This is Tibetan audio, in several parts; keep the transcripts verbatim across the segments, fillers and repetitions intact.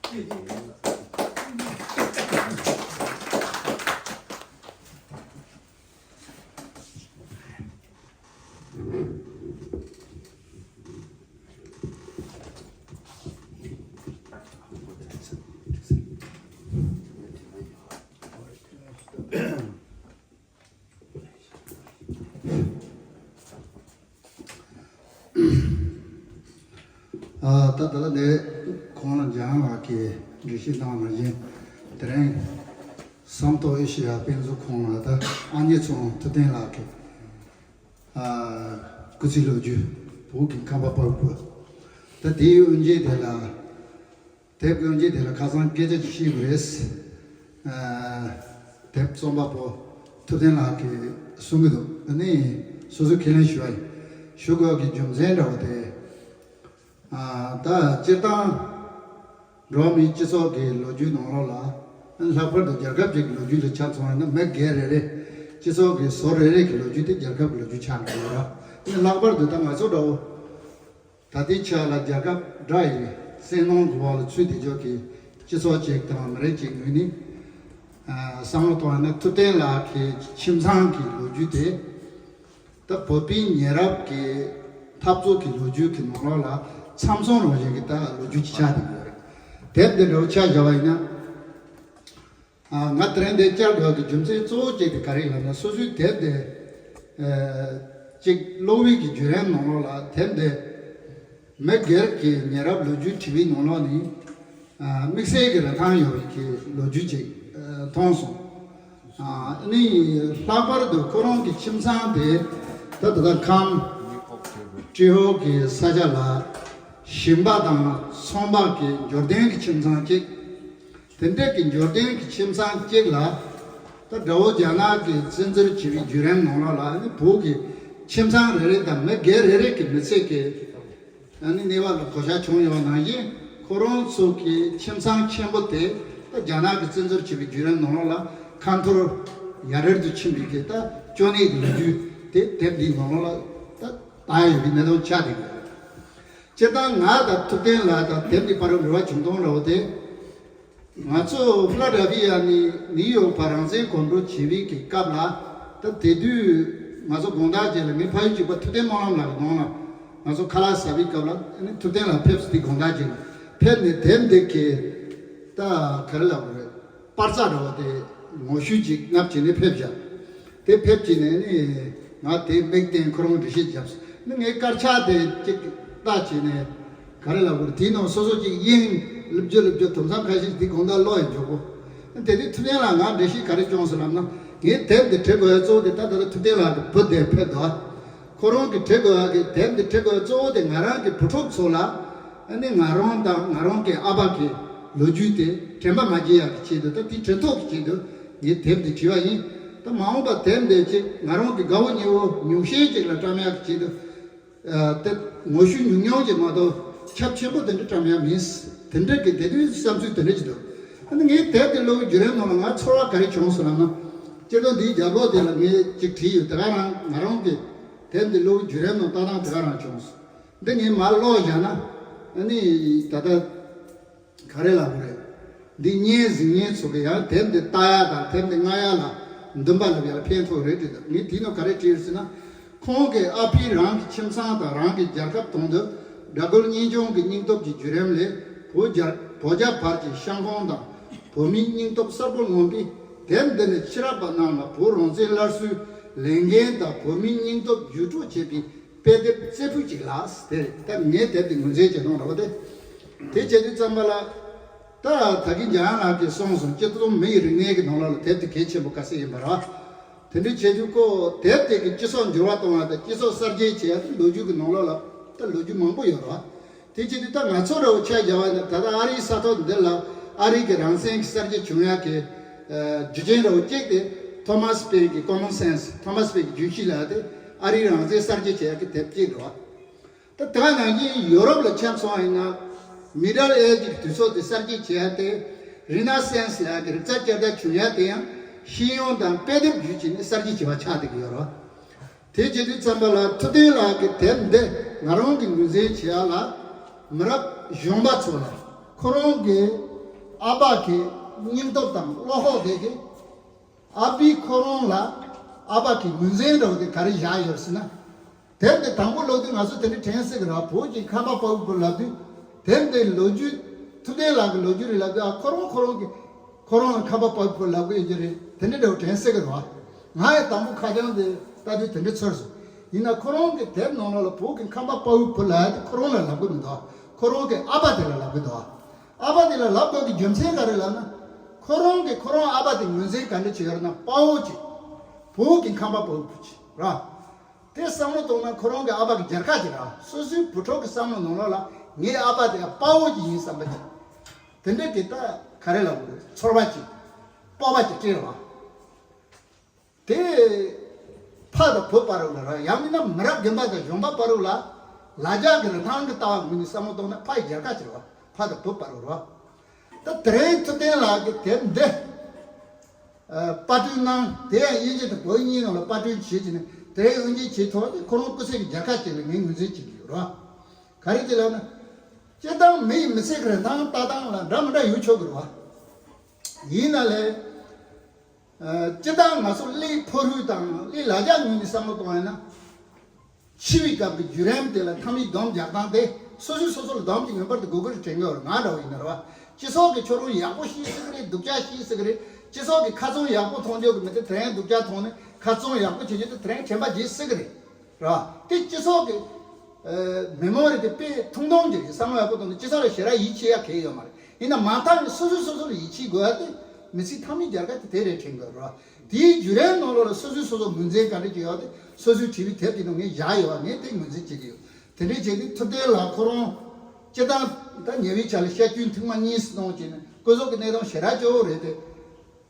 ཨ། ད་ད་ལྟ་ནས་ཁོང་ལ་འཇམ་དབྱངས་ལགས་ཀྱིས་འགྲེལ་བཤད་གནང་བ་བཞིན། དེ་རིང་བསམ་ཐོག་ཨེ་ཤེ་ཡ་དཔེ་མཛོད་ཁང་ལ་ད་ཨ་མྱེས་ཚེ་དབང་ཐུབ་བསྟན་ལགས་ཀྱི་ཨ་སྐུ་ཚེའི་ལོ་རྒྱུས། བོད་ཀྱི་ཁམས་པ་པར་བུ། ད་དེའི་དབུ་འབྱེད་དེ་ལ། དེབ་ཀྱི་དབུ་འབྱེད་དེ་ལ་ཁ་སང་སྐད་ཆ་ཅིག་བཤད་དགོས་རེད། ཨ། དེབ་རྩོམ་པ་པོ་ཐུབ་བསྟན་ལགས་ཀྱིས་གསུང་གི་འདུག་ཨ་ནི་སོ་སོས་ཁས་ལེན་ཞུ་བ་ཡིན། ཞུ་དགོས་ཀྱི་རྒྱུ་མཚན་འདྲ་བོ་དེ། ཨ། ད་སྤྱིར་བཏང་འགྲོ་བ་མིའི་སྤྱི་ཚོགས་ཀྱི་ལོ་རྒྱུས་ནང་ལོགས་ལ། ལྷག་པར་དུ་རྒྱལ་ཁབ་ཅིག་གི་ལོ་རྒྱུས་ལ་ཆ་མཚོན་ན། མི་སྒེར་རེ་རེ། སྤྱི་ཚོགས་ཀྱི་ཟུར་རེ་རེ་གི་ལོ་རྒྱུས་དེ་རྒྱལ་ཁབ་ཀྱི་ལོ་རྒྱུས་ཆགས་འགྲོ་གི་ཡོད་རེད། ཨ་ནི་ལྷག་པར་དུ་ད་ང་ཚོ་འདྲ་བོ། ད་ལྟའི་ཆ་ལ་རྒྱལ་ཁབ་འདྲ་ཡི་བཙན་གནོན་གྱི་འོག་ལ་ཚུད་བསྡད་ཆོག་གི་སྤྱི་ཚོགས་ཅིག་དང་མི་རིགས་ཅིག་ངོས་ནས། ཨ། བསམ་བློ་གཏོང་ཡ་ན། ཐུབ་བསྟན་ལགས་ཀྱི་ཁྱིམ་ཚང་གི་ལོ་རྒྱུས་དེ། ད་བོད་པའི་ཉེ་རབས་ཀྱི་འཐབ་རྩོད་ཀྱི་ལོ་རྒྱུས་ཀྱི་ནང་ལོགས་ལ་མཚམས་མཚོན་རང་བཞིན་གྱི་ད་ལོ་རྒྱུས་ཅིག་ཆགས་བསྡད་ཡོད་རེད། དེབ་འདི་འདྲ་བོ་ཆ་བཞག་པ་ཡིན་ན། ཨ། ང་དེ་རིང་འདིར་བཅར་དགོས་ཀྱི་རྒྱུ་མཚན་གཙོ་བོ་གཅིག་དེ་ག་རེ་ཡིན་ལབ་ན། སོ་སོའི་དེབ་དེ། ཨ། གཅིག་ཀློག་པའི་གི་བརྒྱུད་རིམ་ནང་ལོགས་ལ། དེབ་འདི་མི་སྒེར་གྱི་ཉེ་རབས་ལོ་རྒྱུས་བྲིས་པའི་ནང་ལོགས་ནས། ཨ། དམིགས་བསལ་གྱི་རིན་ཐང་ཡོད་པའི་གི་ལོ་རྒྱུས་ཅིག་ཨ། མཐོང་སོང་། ཨ། ནི་ལྷག་པར་དུ་ཁོ་རང་གི་ཁྱིམ་ཚང་དེ་ད་ད་ལྟ་ཁམས་ཀྲི་ཧོ་གི་ས་ཆ་ལ་ཞིང་པ་དང་ཚོང་པ་གི་འབྱོར་ལྡན་གྱི་ཁྱིམ་ཚང་གཅིག་དེ་འདྲ་གི་འབྱོར་ལྡན་གྱི་ཁྱིམ་ཚང་གཅིག་ལ། ད་དགྲ་བོ་རྒྱ་ནག་གིས་བཙན་འཛུལ་བྱས་པའི་བརྒྱུད་རིམ་ནང་ལོགས་ལ། ཨ་ནི་བོད་ཀྱི་ཁྱིམ་ཚང་རེ་རེ་དང་མི་སྒེར་རེ་རེ་གི་མི་ཚེ་གི། ཨ་ནི་གནས་བབ་ལ་གོད་ཆག་བྱུང་ཡོད་པ་ནང་བཞིན། ཁོ་རང་ཚོ་གི་ཁྱིམ་ཚང་ཆེན་པོ་དེ་ད་རྒྱ་ནག་གིས་བཙན་འཛུལ་བྱས་པའི་བརྒྱུད་རིམ་ནང་ལོགས་ལ་ཁ་འཐོར་ཡ་རེད་དུ་ཕྱིན་པའི་གི་ད་སྐྱོ་གནས་ཀྱི་ལོ་རྒྱུས་དེ་དེབ་འདིའི་ནང་ལོགས་ལ་ད་བཏགས་ཡོད་པའི་གནད་དོན་ཆགས་བསྡད་ཡོད་རེད། སྤྱིར་བཏང་ང་དང་ཐུབ་བསྟན་ལགས་དང་དེབ་འདི་བར་འབྲེལ་བ་བྱུང་སྟངས་འདྲ་བོ་དེ། ང་ཚོ་ཕི་ལ་ཌེལ་ཕི་ཡ་ནས་ནིའུ་ཡོག་བར་རང་བཙན་གོམ་བགྲོད་བྱེད་པའི་གི་སྐབས་ལ། ད་དེ་དུས་ང་ཚོ་དགོང་དག་ཅིག་ལ་ངའི་ཕ་ཡུལ་གཅིག་པ་ཐུབ་བསྟན་སྨོན་ལམ་ལགས་ཀྱི་ནང་ལ་ང་ཚོ་ཁ་ལག་ཟ་བའི་སྐབས་ལ། ཨ་ནི་ཐུབ་བསྟན་ལགས་ཕེབས་སོང་། དེ་དགོང་དག་ཅིག་ལ་ཕེབས་ནས་དེབ་འདི་གི་ད་ག་རེ་ལབ་དགོས་རེད། པར་རྩ་འདྲ་བོ་དེ་ངོ་བཤུས་ཅིག་ངས་བྱས་ནས་ཕེབས་བཞག་དེ་ཕེབས་བྱས་ནས་ནི་ང་དེ་མིག་བསྟན། ཁོ་རང་འགྲེལ་བཤད་བརྒྱབ་སོང་། ནི་ངས་དཀར་ཆག་དེ་ཅིག་ལྟ་བྱས་ནས་ག་རེ་ལབ་དགོས་རེད། དེའི་ནང་སོ་སོ་ཅིག་དབྱིངས་ལུབ་རྒྱུ་ལུབ་རྒྱུ། དེང་སང་ཁ་ཤས་དེ་དགོང་དག་ཀློག་ཡི་འཇོག་གོ། དེ་དུས་ཐུབ་བསྟན་ལགས་ངར་འགྲེལ་བཤད་ག་རེ་བྱུང་སོང་ལབ་ན། ངས་དེབ་འདི་བྲི་དགོས་ཡ་གཙོ་བོ་དེ་ད་ལྟ་ཐུབ་བསྟན་ལགས་ཀྱི་བུ་དེ་ཕེབས་འདུག་ཁོ་རང་གིས་བྲི་དགོས་ཡ་གི། དེབ་འདི་བྲི་དགོས་ཡ་གཙོ་བོ་དེ་ང་རང་གི་བུ་ཕྲུག་ཚོ་ལ། ཨ་ནི་ང་རང་དང་ང་རང་གི་ཨ་ཕ་གི་ལོ་རྒྱུས་དེ་དྲན་པ་མ་བརྗེད་ཡག་གི་ཆེད་དུ། ད་དེ་དྲན་ཐོག་གི་ཆེད་དུ་ངས་དེབ་འདི་བྲིས་པ་ཡིན། ད་མ་འོངས་པ་དེབ་འདི་ཅིག་ང་རང་གི་དགའ་བོ་ཉེ་བོ་ཉུང་ཤས་ཅིག་ལ་བཀྲམ་ཡག་གི་ཆེད་དུ། ཨ། དེ་ངོ་བཤུས་ཉུང་ཉུང་ཅིག་མ་གཏོགས་ཁྱབ་ཆེན་པོ་དེ་འདྲ་བཀྲམ་ཡག་མིན། དེ་འདྲ་གི་དེ་དུས་བསམ་ཚུལ་དེ་འདྲ་ཅིག་འདུག་ཨ་ནི་ངས་དེབ་འདི་ཀློག་པའི་བརྒྱུད་རིམ་ནང་ལ་ང་ཚོར་བ་ག་རེ་བྱུང་སོང་ལབ་ན། སྤྱིར་བཏང་འདིའི་རྒྱབ་ལོགས་དེ་ལ་ངས་ཅིག་བྲིས་ཡོད། དེ་ག་རང་ང་རང་གི་དེབ་འདི་ཀློག་པའི་བརྒྱུད་རིམ་ནང་ལྟ་སྟངས་དེ་ག་རང་བྱུང་སོང་། འདི་ངས་མར་ཀློག་བཞག་ན། ཨ་ནི་ད་ལྟ་ག་རེ་ལབ་དགོས་རེད། འདི་སྙན་གཟིགས་མཁན་ཚོ་གིས་ཡང་དེབ་འདི་ལྟ་ཡ་དང་དེབ་འདི་མངགས་ཡ་ལ་འདུན་པ་ལ་ཡང་ཕན་ཐོགས་རེད་དྲན་འདུག་ངས་དེའི་ནང་ག་རེ་བྲིས་ཡོད་ཟེར་ན། ཁོང་གིས་ཨ་ཕས་རང་གི་ཁྱིམ་ཚང་དང་རང་གི་རྒྱལ་ཁབ་དོན་དུ་དགྲ་བོར་གཉེན་སྐྱོང་གི་སྙིང་སྟོབས་ཀྱི་བརྒྱུད་རིམ་ལས། བོད་རྒྱ་བོད་རྒྱ་བར་གྱི་ཤ་འཁོན་དང་བོད་མིའི་སྙིང་སྟོབས་གསལ་པོར་མངོན་པས། དེབ་འདི་ནི་ཕྱི་རབས་པ་རྣམས་ལ་བོད་རང་བཙན་སླར་གསོའི་ལས་འགན་དང་བོད་མིའི་སྙིང་སྟོབས་བརྒྱུད་སྤྲོད་བྱེད་པའི་དཔེ་དེབ་རྩེ་ཕུད་ཅིག་ལགས། དེ་རེད། ད་ངས་དེབ་འདི་ངོས་འཛིན་བྱེད་སྟངས་འདྲ་བོ་དེ། དེ་བྱེད་དུས་ཙམ་པ་ལ། ད་ད་གིན་འཇམ་དབྱངས་ལགས་ཀྱིས་གསུངས་སོང་། སྤྱིར་བཏང་མི་ཡི་རིག་གནས་ཀྱི་ནང་ལོགས་ལ་དེབ་དེ་གལ་ཆེན་པོ་ག་ཚད་ཡིན་པ་རེད་བ། དེ་འདྲ་བྱེད་དུས་ཁོ་དེབ་དེ་གིས་སྤྱི་ཚོགས་འགྱུར་བ་གཏོང་བ་དང་སྤྱི་ཚོགས་གསར་བརྗེ་བྱེད་ཡ་དེ་ལོ་རྒྱུས་ཀྱི་ནང་ལོགས་ལ་ད་ལོ་རྒྱུས་མང་པོ་ཡོད་རེད་བ། དེ་བྱེད་དུས་ད་ང་ཚོ་འདྲ་བོ་ཆ་བཞག་པ་ཡིན་ན། ད་ལྟ་ཨ་རིའི་ས་ཐོག་འདི་ལ་ཨ་རི་གི་རང་བཙན་གྱི་གསར་བརྗེ་བྱུང་ཡ་གི་ཨ་རྒྱུ་རྐྱེན་འདྲ་བོ་གཅིག་དེ་ཐོ་མཱས་པེན་གྱི་Common Sense། ཐོ་མཱས་པེན་གྱི་རྒྱུན་ཤེས་ལབ་ཡ་དེ་ཨ་རིའི་རང་བཙན་གསར་བརྗེ་བྱེད་ཡ་གི་དེབ་གཅིག་རེད་བ། ད་དེ་ག་ནང་བཞིན་ཡོ་རོབ་ལ་ཆ་མཚོན་པ་ཡིན་ན། Middle Age གི་དུས་ཚོད་དེ་གསར་བརྗེ་བྱེད་ཡ་དེ། Renaissance ལབ་ཡ་གི་རིག་རྩལ་བསྐྱར་དར་བྱུང་ཡ་དེ་ཡང་ཤེས་ཡོན་དང་དཔེ་དེབ་བརྒྱུད་བྱས་ནས་གསར་བརྗེ་བྱས་པ་ཆགས་བསྡད་ཀྱི་ཡོད་རེད། དེ་བྱེད་དུས་ཙམ་པ་ལ་ཐུབ་བསྟན་ལགས་ཀྱི་དེབ་འདི་ང་རང་གིས་ངོས་འཛིན་བྱེད་ཡ་ལ། མི་རབས་གཞོན་པ་ཚོ་ལ་ཁོ་རང་གི་ ཨ་ཕ་གི་སྙིང་སྟོབས་དང་བློ་ཁོག་དེ་གི་ཨ་ཕའི་ཁོ་རང་ལ་ཨ་ཕ་གི་ངོས་འཛིན་འདྲ་བོ་དེ་ག་རེ་བཞག་ཡོད་ཟེར་ན། དེབ་དེ་དང་པོ་ཀློག་དུས་ང་ཚོ་དེ་འདྲ་དྲན་སྲིད་ཀྱི་རེད་བ། བོད་ཀྱི་ཁམས་པ་དཔའ་བོའི་བུ་ལབ་དུས་དེབ་འདིའི་ལོ་རྒྱུས། ཐུབ་བསྟན་ལགས་ཀྱི་ལོ་རྒྱུས་རེད་ལབ་དུས། ཨ། ཁོ་རང་ཁོ་རང་གི་ཁོ་རང་ལ་ཁམས་པ་དཔའ་བོའི་བུ་ལབ་ཀྱི་ཡོད་ཀྱི་རེད། དེ་འདྲ་འདྲ་བོ་དྲན་སྲིད་ཀྱི་རེད་བ། ང་ཡང་དང་པོ་ཁ་བྱང་དེ་ལྟ་དུས་དེ་འདྲ་ཚོར་སོང་། ཡིན་ན་ཁོ་རང་གི་དེབ་ནང་ལོགས་ལ་བོད་ཀྱི་ཁམས་པ་དཔའ་བོའི་བུ་ལབ་ཡ་དེ་ཁོ་རང་ལ་ལབ་ཀྱི་མི་འདུག་ཁོ་རང་གི་ཨ་ཕ་དེ་ལ་ལབ་ཀྱི་འདུག་ཨ་ཕ་དེ་ལ་ལབ་དགོས་ཀྱི་རྒྱུ་མཚན་ག་རེ་ལབ་ན། ཁོ་རང་གིས་ཁོ་རང་ཨ་ཕ་དེ་ངོས་འཛིན་ག་འདྲ་བྱེད་ཡོད་ན། དཔའ་བོ་ཅིག་བོད་ཀྱི་ཁམས་པ་དཔའ་བོའི་བུ་ཅིག་ར། དེ་བསམ་བློ་གཏོང་ན་ཁོ་རང་གི་ཨ་ཕ་གི་རྒྱལ་ཁ་ཅིག་ར། སོ་སོའི་བུ་ཕྲུག་གི་བསམ་བློ་ནང་ལོགས་ལ་ངའི་ཨ་ཕ་དེ་དཔའ་བོ་ཅིག་ཡིན་བསམ་པ་ཅིག་དེ་འདྲ་གི་ད་ག་རེ་ལབ་དགོས་རེད། ཚོར་བ་ཅིག་སྤོབས་པ་ཅིག་སྤྲད་ར་བ། དེ་ཕ་དང་བུ་བར་ལ་ར། ཡང་མིན་ན་མི་རབས་རྒན་པ་དང་གཞོན་པ་བར་ལ་ལ་རྒྱ་གི་རིན་ཐང་གི་ལྟ་བ་ངོས་ནས་བསམ་བློ་གཏོང་ན་ཕ་ཡི་རྒྱལ་ཁ་ཅིག་ར་བ། ཕ་དང་བུ་བར་ལ་ར། ད་དེ་རིང་ཐུབ་བསྟན་ལགས་ཀྱི་དེབ་འདི་ཨ་པར་སྐྲུན་གནང་། དེ་ཡང་དབྱིན་ཇི་དང་བོད་གཉིས་ནང་ལ་པར་སྐྲུན་བྱེད་ཀྱི་ནས་དེ་རིང་དབྱིན་ཇིའི་ཆེས་མཐོ་བ་དེ་ཁོ་རང་སྐུ་ཚེ་གི་རྒྱལ་ཁ་ཅིག་ལ་ངས་ངོས་འཛིན་བྱེད་ཀྱི་ཡོད་ར། ག་རེ་ཅེས་ལབ་ན། སྤྱིར་བཏང་མི་ཡི་མི་ཚེ་གི་རིན་ཐང་ལྟ་སྟངས་ལ་འདྲ་མི་འདྲ་ཡོད་ཆོག་གི་རེད་བ། ཡིན་ན་ལས། ཨ། སྤྱིར་བཏང་ང་ཚོ་གླེའི་ཕོ་རོལ་དང་གླེའི་ལ་རྒྱ་ངོས་ནས་བསམ་བློ་གཏོང་ཡ་ན། འཆི་བའི་སྐབས་ཀྱི་བརྒྱུད་རིམ་དེ་ལ་མཐའ་མའི་སྡོམ་རྒྱག་སྟངས་དེ་སོ་སོས་སོ་སོ་ལ་སྡོམ་གྱི་ངེས་པར་དུ་དགོས་ཀྱི་རེད་དྲན་གྱི་ཡོད་རེད། ང་འདྲ་བོ་ཡིན་ན་རེད་བ། སྤྱི་ཚོགས་ཀྱིས་ཁྱོད་རང་ཡག་པོ་ཤེས་སྲིད་ཀྱི་རེད། སྡུག་ཅག་ཤེས་སྲིད་ཀྱི་རེད། སྤྱི་ཚོགས་ཀྱིས་ཁ་རྩང་ཡག་པོ་མཐོང་རྒྱུ་གི་མི་དེ་དེ་རིང་སྡུག་ཅག་མཐོང་ནས། ཁ་རྩང་ཡག་པོ་བྱེད་རྒྱུ་དེ་དེ་རིང་དྲན་པ་བརྗེད་སྲིད་ཀྱི་རེད། ར། དེ་སྤྱི་ཚོགས་ཀྱི་ཨ་མི་མང་རེད་དེ་དཔེ་ཐུང་ཐུང་ཅིག་རེད། བསམ་བློ་ཡག་པོ་གཏོང་ནས་སྤྱི་ཚོགས་ལ་ཞེ་དྲག་ཡིད་ཆེས་ཡ་གང་ཡོད་མ་རེད། ཡིན་ན་མ་མཐའ་ནས་སོ་སོས་སོ་སོ་ལ་ཡིད་ཆེས་དགོས་ཡ་དེ་མི་ཚེའི་མཐའ་མའི་རྒྱལ་ཁ་དེ་དེ་རེད་དྲན་དགོས་ར། དེའི་བརྒྱུད་རིམ་ནང་ལོགས་ལ་སོ་སོས་སོ་སོ་ངོས་འཛིན་ག་འདྲ་བྱེད་ཡ་དེ་སོ་སོའི་བྲིས་པའི་དེབ་དེ་ནང་ངས་བཞག་ཡོད་པ། ངས་དེ་ངོས་འཛིན་བྱེད་ཀྱི་ཡོད། དེ་འདྲའི་བྱས་ཏེ་ཐུབ་བསྟན་ལགས་ཁོ་རང་སྤྱིར་བཏང་ད་ཉེ་བའི་ཆར་ལ་ཤར་རྒྱུད་ཐེངས་མ་གཉིས་སུ་གཏོང་བྱས་ནས་སྐུ་གཟུགས་ཀྱི་གནས་སྟངས་ཞེ་དྲག་སྐྱོ་བོ་རེད་དེ།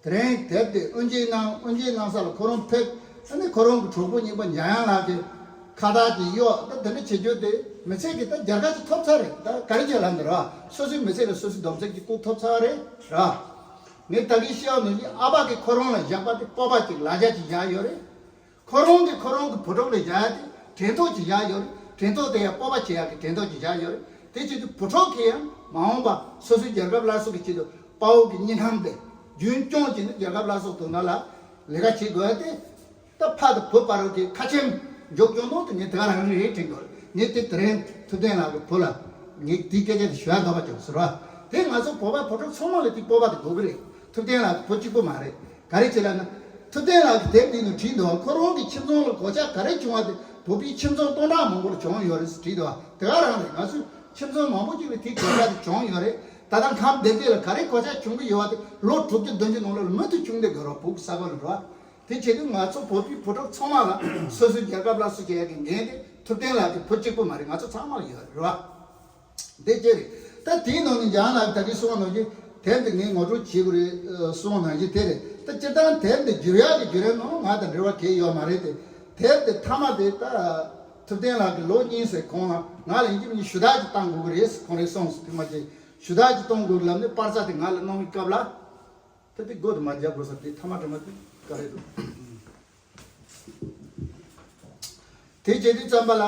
དེ་རིང་དེབ་དེ་དབུ་འབྱེད་གནང་། དབུ་འབྱེད་གནང་ས་ལ་ཁོ་རང་ཕེབས། ཨ་ནི་ཁོ་རང་གི་གྲོགས་པོ་རྙིང་པ་འཇམ་དབྱངས་ལགས་ཀྱིས་ཁ་བཏགས་ཀྱི་གཡོག་ད་དེ་འདྲ་བྱེད་རྒྱུ་དེ་མི་ཚེ་གི་ད་རྒྱལ་ཁ་ཅིག་ཐོབ་ཚར་རེད། ད་ག་རེ་བྱས་ལབ་ན་ར། སོ་སོའི་མི་ཚེ་ལ་སོ་སོའི་སྡོམ་ཚིག་ཅིག་བཀུག་ཐོབ་ཚར་རེད་ར། ངས་ད་གིན་བཤད་པ་ནང་བཞིན་ཨ་ཕ་གིས་ཁོ་རང་ལ་བཞག་པ་དེ་སྤོབས་པ་ཅིག་ལ་རྒྱ་ཅིག་བཞག་ཡོད་རེད། ཁོ་རང་གིས་ཁོ་རང་གི་བུ་ཕྲུག་ལ་བཞག་ཡ་དེ་དྲན་ཐོག་ཅིག་བཞག་ཡོད་རེད། དྲན་ཐོག་དེ་ཡང་སྤོབས་པ་བྱེད་ཡག་གི་དྲན་ཐོག་ཅིག་བཞག་ཡོད་རེད། དེ་བྱེད་དུས་བུ་ཕྲུག་གིས་ཡང་མ་འོངས་པ་སོ་སོའི་རྒྱལ་ཁབ་སླར་གསོ་གི་ཆེད་དུ་དཔའ་བོ་གི་སྙིང་ཁམས་དེ་རྒྱུན་སྐྱོང་བྱས་ནས་རྒྱལ་ཁབ་སླར་གསོ་གཏོང་ན་ལ་ལས་ཀ་བྱེད་དགོས་ཡ་དེ། ད་ཕ་དང་བུ་བར་གྱི་ཁ་ཆེམས་འཇོག་སྐྱོང་གཏོང་དེ་ངས་དེ་ག་རང་རེད་དྲན་གྱི་ཡོད་རེད། ངས་དེ་དེ་རིང་ཐུབ་བསྟན་ལགས་ཀྱི་བུ་ལ་ངས་དེའི་སྐད་ཆ་དེ་ཞུ་ཡ་འདོད་པ་བྱུང་ཟེར་བ། དེ་ང་ཚོ་བོད་པ་བུ་ཕྲུག་ཚང་མ་ལ་དེའི་སྤོབས་པ་དེ་དགོས་ཀྱི་རེད། ཐུབ་བསྟན་ལགས་ཀྱི་བུ་གཅིག་པུ་མ་རེད། ག་རེ་བྱས་ལབ་ན། ཐུབ་བསྟན་ལགས་ཀྱིས་དེབ་འདི་ནང་བྲིས་འདུག་ཁོ་རང་གི་ཁྱིམ་ཚང་ལ་གོད་ཆག་ག་རེ་བྱུང་བ་དེ་བོད་པའི་ཁྱིམ་ཚང་སྟོང་ཕྲག་མང་པོ་ལ་བྱུང་ཡོད་རེད་ཟེར་བྲིས་འདུག་དེ་ག་རང་རེད། ང་ཚོའི་ཁྱིམ་ཚང་མང་པོ་ཅིག་ལ་དེའི་གོད་ཆག་དེ་བྱུང་ཡོད་རེད། ད་ལྟ་ཁམས་བདེ་སྡུག་ལ་ག་རེ་གོད་ཆག་བྱུང་གི་ཡོད་བ་དེ་ལོ་དྲུག་ཅུ་བདུན་ཅུ་ནང་ལོགས་ལ་མུ་མཐུད་བྱུང་བསྡད་དགོས་རེད་བོད་ཀྱི་ས་ཁུལ་ལ་རེད་བ། དེ་བྱེད་དུས་ང་ཚོ་བོད་པའི་བུ་ཕྲུག་ཚང་མ་ལ་སོ་སོའི་རྒྱལ་ཁབ་སླར་གསོ་བྱེད་ཡག་གི་འགན་དེ་ཐུབ་བསྟན་ལགས་ཀྱི་བུ་གཅིག་པུ་མ་རེད། ང་ཚོ་ཚང་མ་ལ་ཡོད་རེད་བ། དེ་ཅི་རེད། ད་དེའི་ནང་ནས་འཇམ་ལགས་ད་གིན་གསུངས་པ་ནང་བཞིན་དེབ་འདི་ངས་ངོ་སྤྲོད་བྱེད་དགོས་རེད་གསུངས་པ་ནང་བཞིན་དེ་རེད། ད་སྤྱིར་བཏང་དེབ་འདི་བསྒྱུར་ཡག་གི་བརྒྱུད་རིམ་ནང་ང་དང་འབྲེལ་བ་གང་ཡང་ཡོད་མ་རེད་དེ། དེབ་འདི་མཐའ་མ་དེ་ད་ཐུབ་བསྟན་ལགས་ཀྱིས་ལོ་གཉིས་ཙམ་གོང་ལ་ང་ལ་ཡིན་གཅིག་མིན་གཅིག་ཞུ་དག་ཅིག་བཏང་དགོས་ཀྱི་རེད་ཟེར་ཁོང་རེ་གསུངས་སོང་། དེ་མ་བྱས་ཞུ་དག་ཅིག་གཏོང་དགོས་ཀྱི་ལབ་ནས་པར་ས་དེ་ང་ལ་གནང་བའི་སྐབས་ལ། ད་དེ་སྒོ་དེ་མ་རྒྱབ་དགོས་ས་དེ་ཐ་མ་དྲི་མ་དེ་ག་རེ་འདུག་དེ་བྱེད་དུས་ཙམ་པ་ལ་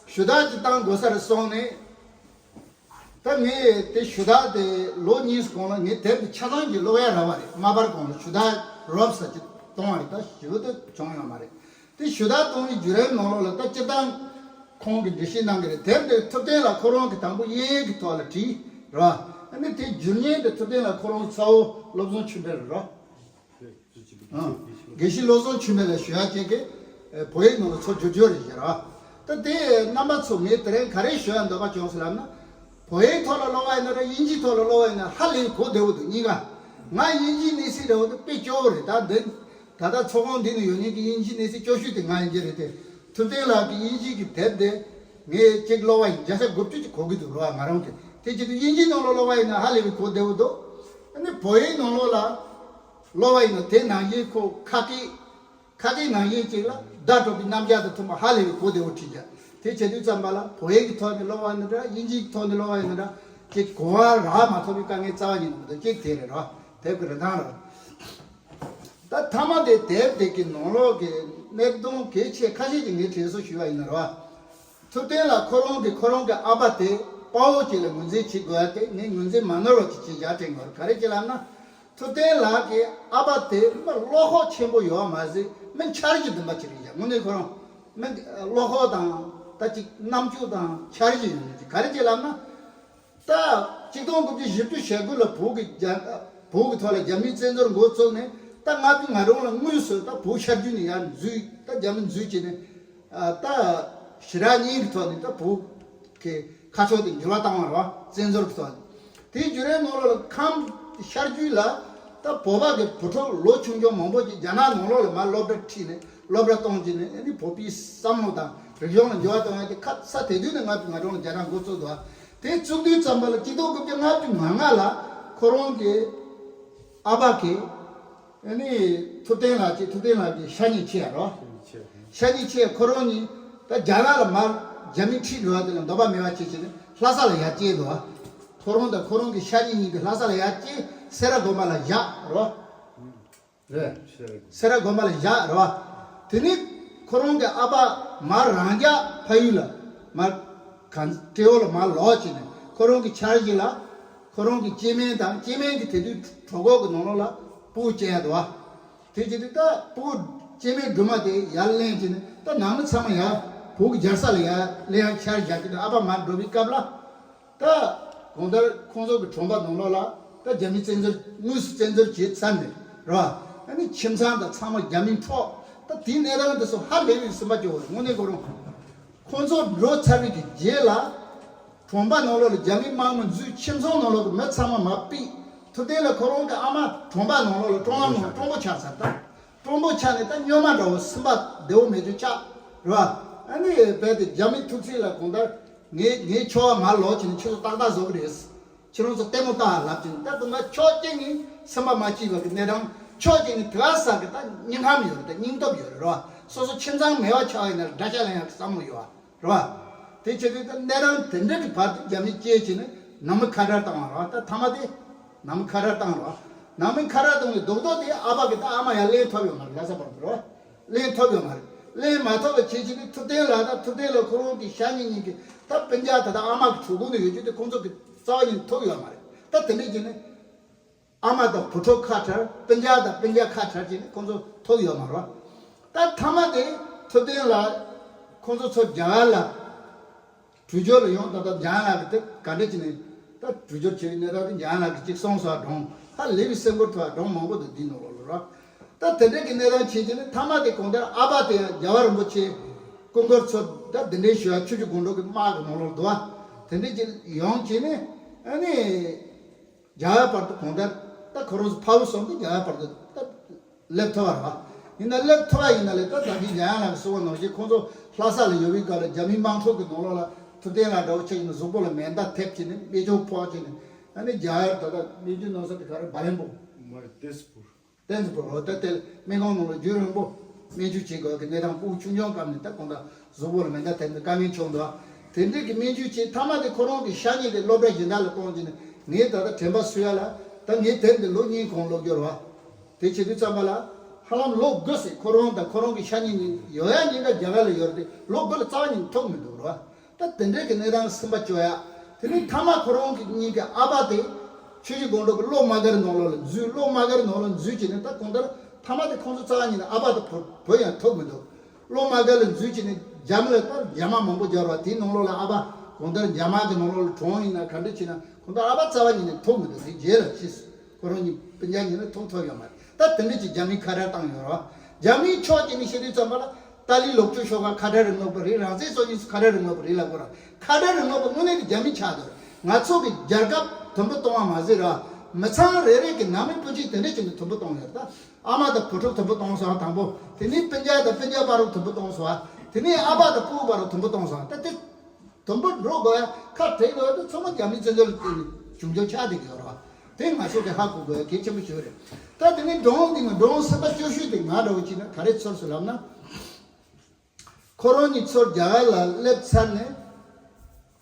ཞུ་དག་ཅིག་བཏང་དགོས་ས་རེད་གསུངས་ནས། ད་ངས་དེ་ཞུ་དག་དེ་ལོ་གཉིས་གོང་ལ་ངས་དེབ་དེ་ཆ་ཚང་གི་ཀློག་ཡ་རག་པ་རེད། མ་པར་གོང་ལ་ཞུ་དག་རོབ་ཙམ་ཅིག་གཏོང་བ་རེད། ད་ཞེ་པོ་དེ་བྱུང་ཡོད་མ་རེད། དེ་ཞུ་དག་གཏོང་བའི་བརྒྱུད་རིམ་ནང་ལོགས་ལ་ད་སྤྱིར་བཏང་ཁོང་གིས་འགྲེལ་བཤད་གནང་གི་རེད། དེབ་དེ་ཐུབ་བསྟན་ལགས་ཁོ་རང་གིས་དང་པོ་དབྱིན་ཡིག་གི་ཐོག་ལ་བྲིས་རེད་བ། ཨ་ནི་དེ་བསྒྱུར་ཉན་དེ་ཐུབ་བསྟན་ལགས་ཁོ་རང་གི་ཚ་བོ་བློ་བཟང་ཆོས་འཕེལ་རེད་རོ། ཨང་། དགེ་བཤེས་བློ་བཟང་ཆོས་འཕེལ་ལ་ཞུ་ཡག་ཅིག་གི་ཨེ་བོད་ཡིག་ནང་ལ་ཚུར་བསྒྱུར་རྒྱུ་རེད་ཟེར་རོ། ད་དེ་རྣམ་པ་ཚོ་ངས་དེ་རིང་ག་རེ་ཞུ་ཡག་འདོད་པ་བྱུང་ཟེར་ལབ་ན། བོད་ཡིག་ཐོག་ལ་ཀློག་པ་ཡིན་ན་ར་དབྱིན་ཇིའི་ཐོག་ལ་ཀློག་པ་ཡིན་ན་ཧ་ལས་གོ་བདེ་བོ་འདུག་གཉིས་ཀ། ང་དབྱིན་ཇིའི་གནས་ཚད་འདྲ་བོ་དེ་དཔེ་སྐྱོ་བོ་རེད། ད་འདི་ད་ལྟ་ཚོགས་ཁང་འདི་ནང་ཡོད་མཁན་གྱི་དབྱིན་ཇིའི་གནས་ཚད་སྐྱོ་ཤོས་དེ་ང་ཡིན་གྱི་རེད་དེ། ཐུབ་བསྟན་ལགས་ཀྱི་དབྱིན་ཇི་གི་དེབ་དེ་ངས་གཅིག་ཀློག་པ་ཡིན་བརྒྱ་ཆ་དགུ་བཅུ་ཅིག་གོ་གི་འདུག་རེད་བ། ང་རང་གིས་དེ་བྱེད་དུས་དབྱིན་ཇིའི་ནང་ལ་ཀློག་པ་ཡིན་ན་ཧ་ལས་པའི་གོ་བདེ་བོ་འདུག་ཨ་ནི་བོད་ཡིག་ནང་ལོགས་ལ་ཀློག་པ་ཡིན་ན་དེ་ནང་བཞིན་ཁོ་ཁ་སྐད་ཁ་སྐད་ནང་བཞིན་གཅིག་ལ་བརྡ་སྤྲོད་པའི་རྣམ་གཞག་དང་མཐུན་པ་ཧ་ལས་པའི་གོ་བདེ་བོ་བྲིས་ཀྱང་། དེ་བྱེད་དུས་ཙམ་པ་ལ་བོད་ཡིག་གི་ཐོག་ནས་ཀློག་པ་ཡིན་ན་འདྲ། དབྱིན་ཇིའི་ཐོག་ནས་ཀློག་པ་ཡིན་ན་འདྲ། ཅིག་གོ་བ་རག་མ་ཐུབ་པའི་དཀའ་ངལ་རྩ་བ་ཉིད་ནས་མི་འདུག་གཅིག་དེ་རེད་རོ། དེབ་ཀྱི་རིན་ཐང་རོ། ད་མཐའ་མ་དེ་དེབ་དེ་གི་ནང་ལོགས་ཀྱི་གནད་དོན་གལ་ཆེ་ཁ་ཤས་ཀྱི་ངས་དྲན་གསོ་ཞུས་པ་ཡིན་ན་རོ། ཐུབ་བསྟན་ལགས་ཁོ་རང་གི་ཁོ་རང་གི་ཨ་ཕ་དེ་ དཔའ་བོ་ཅིག་ལ་ངོས་འཛིན་བྱེད་དགོས་ཏེ། ངས་ངོས་འཛིན་མ་ནོར་བ་ཅིག་བྱེད་བཞག་དྲན་དགོས། ག་རེ་བྱེད་ལབ་ན། ཐུབ་བསྟན་ལགས་ཀྱི་ཨ་ཕ་དེ་མི་བློ་ཁོག་ཆེན་པོ་ཡོད་མ་ཟད་མི་འཆར་གཞི་ལྡན་པ་ཅིག་རེད་ཀྱང་། དངོས་གནས་ཁོ་རང་མི་བློ་ཁོག་དང་ད་ཅིག་རྣམ་དཔྱོད་དང་འཆར་གཞི་ཡོད་མཁན་ཅིག། ག་རེ་བྱེད་ལབ་ན། ད་ཆིག་སྟོང་དགུ་བརྒྱ་བཞི་བཅུ་ཞེ་དགུ་ལ་བོད་ཀྱི་རྒྱ་བོད་ཀྱི་ཐོག་ལ་རྒྱ་མིའི་བཙན་འཛུལ་འགོ་བཙུགས་ནས། ད་ལྔ་བཅུ་ང་གྲངས་ལ་དངོས་སུ་ད་བོད་ཤར་རྒྱུད་ནས་ཡར་འཛུལ། ད་རྒྱ་མི་འཛུལ་བྱས་ནས། ཨ། ད་ཞི་དྲག་གཉིས་ཀྱི་ཐོག་ནས་ད་བོད་ཀྱི་ཁ་ཕྱོགས་དེ་འགྱུར་བ་བཏང་བ་རེད་བ། བཙན་འཛུལ་གྱི་ཐོག་ནས། དེའི་བརྒྱུད་རིམ་ནང་ལོགས་ལ་ཁམས་ཤར་རྒྱུད་ལ་ད་བོད་པ་གི་བུ་ཕྲུག་ལོ་ཆུང་ཆུང་མང་པོ་ཅིག་རྒྱ་ནག་ནང་ལོགས་ལ་མར་སློབ་གྲྭ་ཁྲིད་ནས། སློབ་གྲྭ་གཏོང་བྱས་ནས། ཨ་ནི་བོད་པའི་བསམ་བློ་དང་རིག་གཞུང་ལ་འགྱུར་བ་གཏོང་ཡག་གི་ཁ་ས་དེ་དུས་ནས་ལྔ་བཅུ་ང་གྲངས་ལ་རྒྱ་ནག་འགོ་བཙུགས་འདུག། དེ་བཙུགས་དུས་ཙམ་པ་ལ་ཆིག་སྟོང་དགུ་བརྒྱ་ལྔ་བཅུ་ང་ལྔ་ལ་ཁོ་རང་གི་ཨ་ཕ་གིས། ཨ་ནི་ཐུབ་བསྟན་ལགས་ཀྱིས། ཐུབ་བསྟན་ལགས་ཀྱི་ཤ་ཉེ་ཆེ་ཡ་རོ། ཤ་ཉེ་ཆེ་ཁོ་རང་གཉིས་ད་རྒྱ་གར་ལ་མར་རྒྱ་མི་ཁྲིད་འགྲོ་བ་དེ་ལ་འདོད་པ་མེད་པ་བྱས་བྱས་ནས་ལྷ་ས་ལ་ཡར་སྐྱེལ་འདུག། ཁོ་རང་དང་ཁོ་རང་གི་ཤ་ཉེ་གཉིས་ཀྱིས་ལྷ་ས་ལ་ཡར་སྐྱེལ། སེ་ར་དགོན་པ་ལ་བཞག་རོ། རེད། སེ་ར་དགོན་པ་ལ་བཞག་རེད་བ། དེ་ནས་ཁོ་རང་གི་ཨ་ཕ་མར་རང་རྒྱལ་ཕ་ཡུལ་ལ་མར་ག་སྤྲེའུ་ལ་མར་ལོག་བྱས་ནས། ཁོ་རང་གི་འཆར་གཞི་ལ་ཁོ་རང་གི་སྐྱེ་དམན་དང་། སྐྱེ་དམན་གྱི་དེ་དུས་གྲོད་ཁོག་གི་ནང་ལོགས་ལ་སྤུ་གུ་སྐྱེ་ཡ་འདུག་བ། དེ་བྱེད་དུས་ད་སྤུ་གུ་སྐྱེ་དམན་སྦྲུམ་མ་དེ་ཡར་ལེན་བྱས་ནས། ད་ནང་མི་ཚང་མ་ཡར་བོད་ཀྱི་རྒྱལ་ས་ལ་ཡར་ལེན་ཡ་འཆར་བཞག་གི་འདུག། ཨ་ཕ་མར་འགྲོ་བའི་སྐབས་ལ། ད་གང་ལྟར་ཁོང་ཚོ་གི་གྲོང་པ་ནང་ལོགས་ལ་ད་རྒྱ་མི་བཙན་འཛུལ། དངོས་སུ་བཙན་འཛུལ་བྱས་ཚར་ནས་རེད་བ། ཨ་ནི་ཁྱིམ་ཚང་དང་ཚང་མ་རྒྱ་མིས་འཕྲོག། ད་དེའི་གནས་སྟངས་འདི་ཚོ་ཧ་ལས་པའི་སེམས་པ་སྐྱོ་བོ་རེད། དངོས་གནས་ཁོ་རང་ཁོང་ཚོ་འགྲོ་ཚར་བའི་གི་རྗེས་ལ། གྲོང་པ་ནང་ལོགས་ལ་རྒྱ་མི་དམག་མི་འཛུལ། ཁྱིམ་ཚང་ནང་ལོགས་ཀྱི་མི་ཚང་མ་མར་ཕུད། ཐུབ་བསྟན་ལགས་ཁོ་རང་གི་ཨ་མ་གྲོང་པ་ནང་ལོགས་ལ་གྲོང་ལམ་ནང་གྲོངས་པོ་ཆགས་ཚར། ད་གྲོངས་པོ་ཆགས་ནས་ད་སྨྱོན་མ་འདྲ་བོ་སེམས་པ་བདེ་བོ་མེད་རྒྱུ་ཆགས་རེད་བ། ཨ་ནི་རྦད་དེ་རྒྱ་མི་ཐུག་ཚེ་ལ་གང་ལྟར་ངའི་ངའི་ཁྱོ་ག་མར་ལོག་བྱས་ནས་ཁྱོད་ཚོ་ཏག་ཏག་བཟོ་གི་རེད། ཁྱེད་རང་ཚོ་ལྟད་མོ་ལྟ་ལབ་ཀྱིན། ད་དུང་ང་ཕྱོགས་གཅིག་ནས་སེམས་པ་མ་སྐྱིད་པ་གི་གནས་སྟངས། ཕྱོགས་གཅིག་ནས་དེ་ག་ས་གི་ད་སྙིང་ཁམས་ཡོད་རེད། ད་སྙིང་སྟོབས་ཡོད་རེད་བ། སོ་སོ་ཁྱིམ་ཚང་མེད་པ་ཆགས་ཡིན་ན་དགྲ་ཤ་ལེན་ཡག་གི་བསམ་བློ་ཡོད་བ་རེད་བ། དེ་བྱེད་དུས་ད་གནས་སྟངས་དེ་འདྲ་གི་བར་དུ་རྒྱ་མི་སྐྱེལ་བྱས་ནས་ནང་མི་ཁ་བྲལ་བཏང་བ་རེད་བ། ད་མཐའ་མ་དེ་ནང་མི་ཁ་བྲལ་བཏང་རེད་བ། ནང་མི་ཁ་བྲལ་བཏང་ནས་རྡོག་རྡོག་དེ་ཨ་ཕ་གི་ད་ཨ་མ་ཡར་ལེན་ཐུབ་ཡོད་མ་རེད། ལྷ་ས་བར་དུ་རེད་བ། ལེན་ཐུབ་ཡོད་མ་རེད། ལེན་མ་ཐུབ་པ་བྱེད་བྱེད་དུས་ཐུབ་བསྟན་ལགས་དང་། ཐུབ་བསྟན་ལགས་ཁོ་རང་གི་ཤ་ཉེ་གཉིས་ཀྱིས་ད་སྤུན་ཀྱག་ད་ལྟ་ཨ་མ་གི་གྲོད་ཁོག་ནང་ཡོད་རྒྱུ་དེ་ཁོང་ཚོ་གི་རྩ་བ་ཉིད་ཐུག་ཡོད་མ་རེད། ད་དེ་འདྲ་བྱས་ནས་ཨ་མ་དང་བུ་ཕྲུག་ཁ་བྲལ། སྤུན་ཀྱག་དང་སྤུན་ཀྱག་ཁ་བྲལ་བྱས་ནས་ཁོང་ཚོ་ཐུག་ཡོད་མ་རེད། ད་མཐའ་མ་དེ་ཐུབ་བསྟན་ལགས་ཁོང་ཚོ་ཚུར་རྒྱ་གར་ལ་བྲོས་བྱོལ་ལ་ཡོང་། ད་ལྟ་འཇམ་དབྱངས་ལགས་ཀྱིས་དེ་ག་འདྲ་བྱས་ནས་ད་བྲོས་བྱོལ་བྱས་པའི་གནས་སྟངས་དེ་འཇམ་དབྱངས་ལགས་ཀྱིས་གཅིག་གསུངས་སོང་བ། སྒྲུང་ཧ་ལས་པའི་སེམས་ཁུར་ཐོག་སྒྲུང་མང་པོ་འདུག་འདི་ནང་ལོགས་ལ་ར། ད་དེ་འདྲ་གི་གནས་སྟངས་བྱས་བྱས་ནས་མཐའ་མ་དེ་གང་ལྟར་ཨ་ཕ་དེ་ཡང་རྒྱལ་བ་རིན་པོ་ཆེ་སྐུ་འཁོར་ཚོ་ད་གདན་འདྲེན་ཞུ་ཡ་ཆུ་བཞི་སྒང་དྲུག་གི་དམག་གི་ནང་ལོགས་འདུག་བ། དེ་འདྲ་ཅིག་ཡོང་བྱས་ནས། ཨ་ནི་རྒྱ་གར་བར་དུ་གང་ལྟར་ད་ཁོ་རང་ཚོ་ཕར་བུད་སོང་སྟེ་རྒྱ་གར་བར་དུ་ད་སླེབས་ཐུབ་པ་རེད་བ། ཡིན་ན་སླེབས་ཐུབ་པ་ཡིན་ན་ལས། ད་ད་གིན་འཇམ་དབྱངས་ལགས་ཀྱིས་གསུངས་པ་ནང་བཞིན་ཁོང་ཚོ་ལྷ་ས་ལ་ཡོད་པའི་སྐབས་ལ་རྒྱ་མིའི་དམག་འཁྲུག་གི་ནང་ལོགས་ལ་ཐུབ་བསྟན་ལགས་འདྲ་བོ་ཅིག་ཡིན་ན་གཟུགས་པོ་ལ་མེ་མདའ་ཐེབས་བྱས་ནས་རྨས་སྐྱོན་ཕོག་བྱས་ནས། ཨ་ནི་རྒྱ་གར་ད་ལྟ་སྨན་བཅོས་གནང་ས་དེ་ག་རེ་བ་ལན་པོ། མ་རེད། ཏེ་སི་པུར། ཏེ་སི་པུར། འོ། ད་དེ་སྨན་ཁང་ནང་ལ་རྒྱུན་རིང་པོ་སྨན་བཅོས་བྱེད་དགོས་ཀྱི་གནས་སྟངས། སྤུ་གུ་ཆུང་ཆུང་སྐབས་ནས་ད་གང་ལྟར་གཟུགས་པོ་ལ་མེ་མདའ་ཐེབས་ནས་དཀའ་ངལ་བྱུང་འདུག། དེ་འདྲའི་གི་སྨན་བཅོས་བྱས། མཐའ་མ་དེ་ཁོ་རང་གི་ཤ་ཉེ་དེ་སློབ་གྲྭ་གཞན་དག་ལ་གཏོང་བྱས་ནས། ངས་ད་ལྟ་དྲན་པ་གསོ་ཡ་ལ། ད་ངས་དེབ་འདི་ལོ་གཉིས་གོང་ཀློག་རྒྱུ་རེད་བ། དེ་བྱེད་དུས་ཙམ་པ་ལ་ཧ་ལམ་ལོ་དགུ་ཟིན། ཁོ་རང་དང་ཁོ་རང་གི་ཤ་ཉེ་གཉིས་ཡོད་ཡ་གཉིས་ཀ་རྒྱ་གར་ལ་ཡོད་རེད་དེ། ལོ་དགུ་ལ་རྩ་བ་ཉིད་ཐུག་མི་འདུག་རེད་བ། ད་དེ་འདྲའི་གི་གནས་སྟངས་སེམས་པ་སྐྱོ་ཡ། དེ་ནས་མཐའ་མ་ཁོ་རང་གི་གཉིས་ཀྱི་ཨ་ཕ་དེ་ཆུ་བཞི་སྒང་དྲུག་གི་གློག་དམག་སྒར་ནང་ལོགས་ལ་འཛུལ། གློག་དམག་སྒར་ནང་ལོགས་འཛུལ་བྱས་ནས། ད་གང་ལྟར་མཐའ་མ་དེ་ཁོང་ཚོ་རྩ་བ་ཉིད་ནས་ཨ་ཕ་དང་བུ་བུ་ཡང་ཐུག་མི་འདུག། གློག་དམག་སྒར་ལ་འཛུལ་བྱས་ནས་རྒྱ་མི་ལ་ད་རྒྱ་དམག་མང་པོ་རྒྱག་རེད་བ། དེའི་ནང་ལོགས་ལ་ཨ་ཕ་གང་ལྟར་རྒྱ་དམག་གི་ནང་ལོགས་ལ་གྲོངས་ཡིན་ན་ག་འདྲ་བྱས་ན། གང་ལྟར་ཨ་ཕ་རྩ་བ་ཉིད་ནས་ཐུག་མི་འདུག། དེའི་རྗེས་ལ་ཤི་སོང་། ཁོ་རང་གཉིས་སྤུན་ཀྱག་གཉིས་ནི་ཐུག་ཐུབ་ཡོད་མ་རེད། ད་དེ་འདྲ་ཅིག་རྒྱ་མིས་ཁ་བྲལ་བཏང་ཡོད་རེད་བ། རྒྱ་མིའི་ཕྱོགས་ཀྱིས་ནི་བཤད་དུས་ཙམ་པ་ལ། ཏཱ་ལའི་ལོག་སྤྱོད་ཤོག་ཁག་ཁ་བྲལ་རིང་ལུགས་པ་རེད། རང་བཙན་རྩོད་མཁན་ཚོ་ཁ་བྲལ་རིང་ལུགས་པ་རེད་ལབ་དགོས་ར། ཁ་བྲལ་རིང་ལུགས་པ་དངོས་གནས་ཀྱི་རྒྱ་མི་ཆགས་འདུག། ང་ཚོ་གི་རྒྱལ་ཁབ་དུམ་བུ་གཏོང་བ་མ་ཟད་ར། མི་ཚང་རེ་རེ་གི་ནང་མི་སྤུན་མཆེད་དེ་འདྲ་བྱས་ནས་དུམ་བུ་གཏོང་ཡོད་རེད། ད་ཨ་མ་དང་བུ་ཕྲུག་དུམ་བུ་གཏོང་སོང་བ་དང་པོ། དེ་ནས་སྤུན་ཀྱག་དང་སྤུན་ཀྱག་བར་དུ་དུམ་བུ་གཏོང་སོང་བ། དེ་ནས་ཨ་ཕ་དང་སྤུ་གུ་བར་དུ་དུམ་བུ་གཏོང་སོང་བ། ད་དེ་དུམ་བུ་འགྲོ་དགོས་ཡ། ཁ་བྲལ་དགོས་ཡ་དེ་ཚང་མ་རྒྱ་མིའི་བཙན་འཛུལ་ལ་བརྟེན་ནས་བྱུང་རྒྱུ་ཆགས་བསྡད་ཀྱི་ཡོད་རེད་བ། དེ་ང་ཚོ་གིས་ཧ་གོ་དགོས་ཡ་གལ་ཆེན་པོ་ཞིག་རེད། ད་དེ་ནས་སྒྲུང་འདི་ནི། སྒྲུང་སེམས་པ་སྐྱོ་ཤོས་དེ་ང་འདྲ་བོ་ཅིག་ན་ག་རེ་ཚོར་སོང་ལབ་ན། ཁོ་རང་གཉིས་ཚུར་རྒྱ་གར་ལ་སླེབས་ཚར་ནས།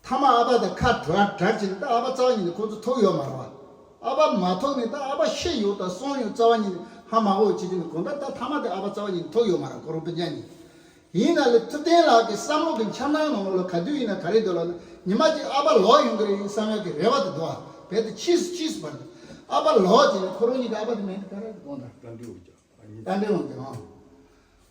མཐའ་མ་ཨ་ཕ་དང་ཁ་བྲལ་བྲལ་བྱས་ནས། ད་ཨ་ཕ་རྩ་བ་ཉིད་ནས་ཁོ་ཚོ་ཐུག་ཡོད་མ་རེད་བ། ཨ་ཕ་མ་ཐུག་ནས་ད་ཨ་ཕ་ཤི་ཡོད་དང་སོང་ཡོད་རྩ་བ་ཉིད་ནས་ཧ་མ་གོ་བྱེད་ཀྱི་ནས། གང་ལྟར་ད་མཐའ་མ་དེ་ཨ་ཕ་རྩ་བ་ཉིད་ནས་ཐུག་ཡོད་མ་རེད། ཁོ་རང་སྤུན་ཀྱག་གཉིས། ཡིན་ན་ལས་ཐུབ་བསྟན་ལགས་ཀྱི་བསམ་བློ་གི་འཆར་སྣང་ནང་ལོགས་ལ་ག་དུས་ཡིན་ན་ག་རེ་འདུག་ལབ་ན། ཉི་མ་གཅིག་ཨ་ཕ་ལོག་ཡོང་གི་རེད་བསམ་ཡག་གི་རེ་བ་དེ་འདུག་ཨ། རྦད་དེ་ཕྱིས་སུ་ཕྱིས་སུ་བར་དུ་ཨ་ཕ་ལོག་བྱས་ནས་ཁོ་རང་གཉིས་ཀྱི་ཨ་ཕ་དེ་མིང་དེ་ག་རེ་དགོངས་དག་རྟ་མགྲིན་དབང་རྒྱལ། རྟ་མགྲིན་དབང་རྒྱལ། ཨང་།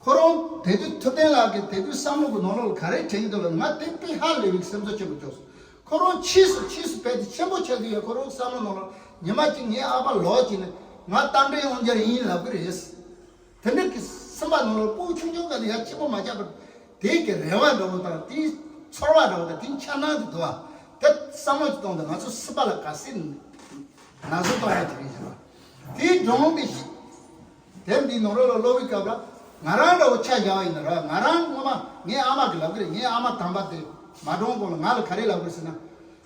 ཁོ་རང་དེ་དུས་ཐུབ་བསྟན་ལགས་ཀྱིས་དེ་དུས་བསམ་བློ་གི་ནང་ལོགས་ལ་ག་རེ་དྲན་གྱི་འདུག་ལབ་ན། ང་དེ་དཔེ་ཧ་ལས་པའི་སེམས་ཚོར་ཆེན་པོ་བྱུང་སོང་། ཁོ་རང་ཕྱིས་སུ་ཕྱིས་སུ་རྦད་དེ་ཆེན་པོ་ཆགས་དུས་ཡང་ཁོ་རང་བསམ་བློ་ནང་ལོགས་ཉི་མ་གཅིག་ངའི་ཨ་ཕ་ལོག་བྱས་ནས་ང་རྟ་མགྲིན་དབང་རྒྱལ་ཡིན་ལབ་གི་རེད། དེ་འདྲ་གི་སེམས་པ་ནང་ལ་སྤུ་གུ་ཆུང་ཆུང་སྒང་ནས་ཡར་སྐྱིད་པོ་མ་ཆགས་པར། དེ་གི་རེ་བ་འདྲ་བོ་དང་། དེའི་ཚོར་བ་འདྲ་བོ་དང་། དེའི་འཆར་སྣང་དེ་འདུག་ཨ། དེ་བསམ་བློ་ཅིག་གཏོང་དུས་ང་ཚོ་སྲིད་པ་ལ་ག་ཚོད་ན་ཟུག་གཏོང་ཡ་དེ་རེད་ཟེར་བ། དེའི་སྒྲུང་དེ་ཞིག་དེབ་འདིའི་ནང་ལོགས་ལ་ཀློག་པའི་སྐབས་ལ་ང་རང་འདྲ་བོ་ཆ་བཞག་པ་ཡིན་ན་ར། ང་རང་སྔོན་མ་ངའི་ཨ་མ་གིས་ལབ་གི་རེད། ངའི་ཨ་མ་དམ་པ་དེ་མ་གྲོངས་གོང་ལ་ང་ལ་ག་རེ་ལབ་གི་རེད་ཟེར་ན།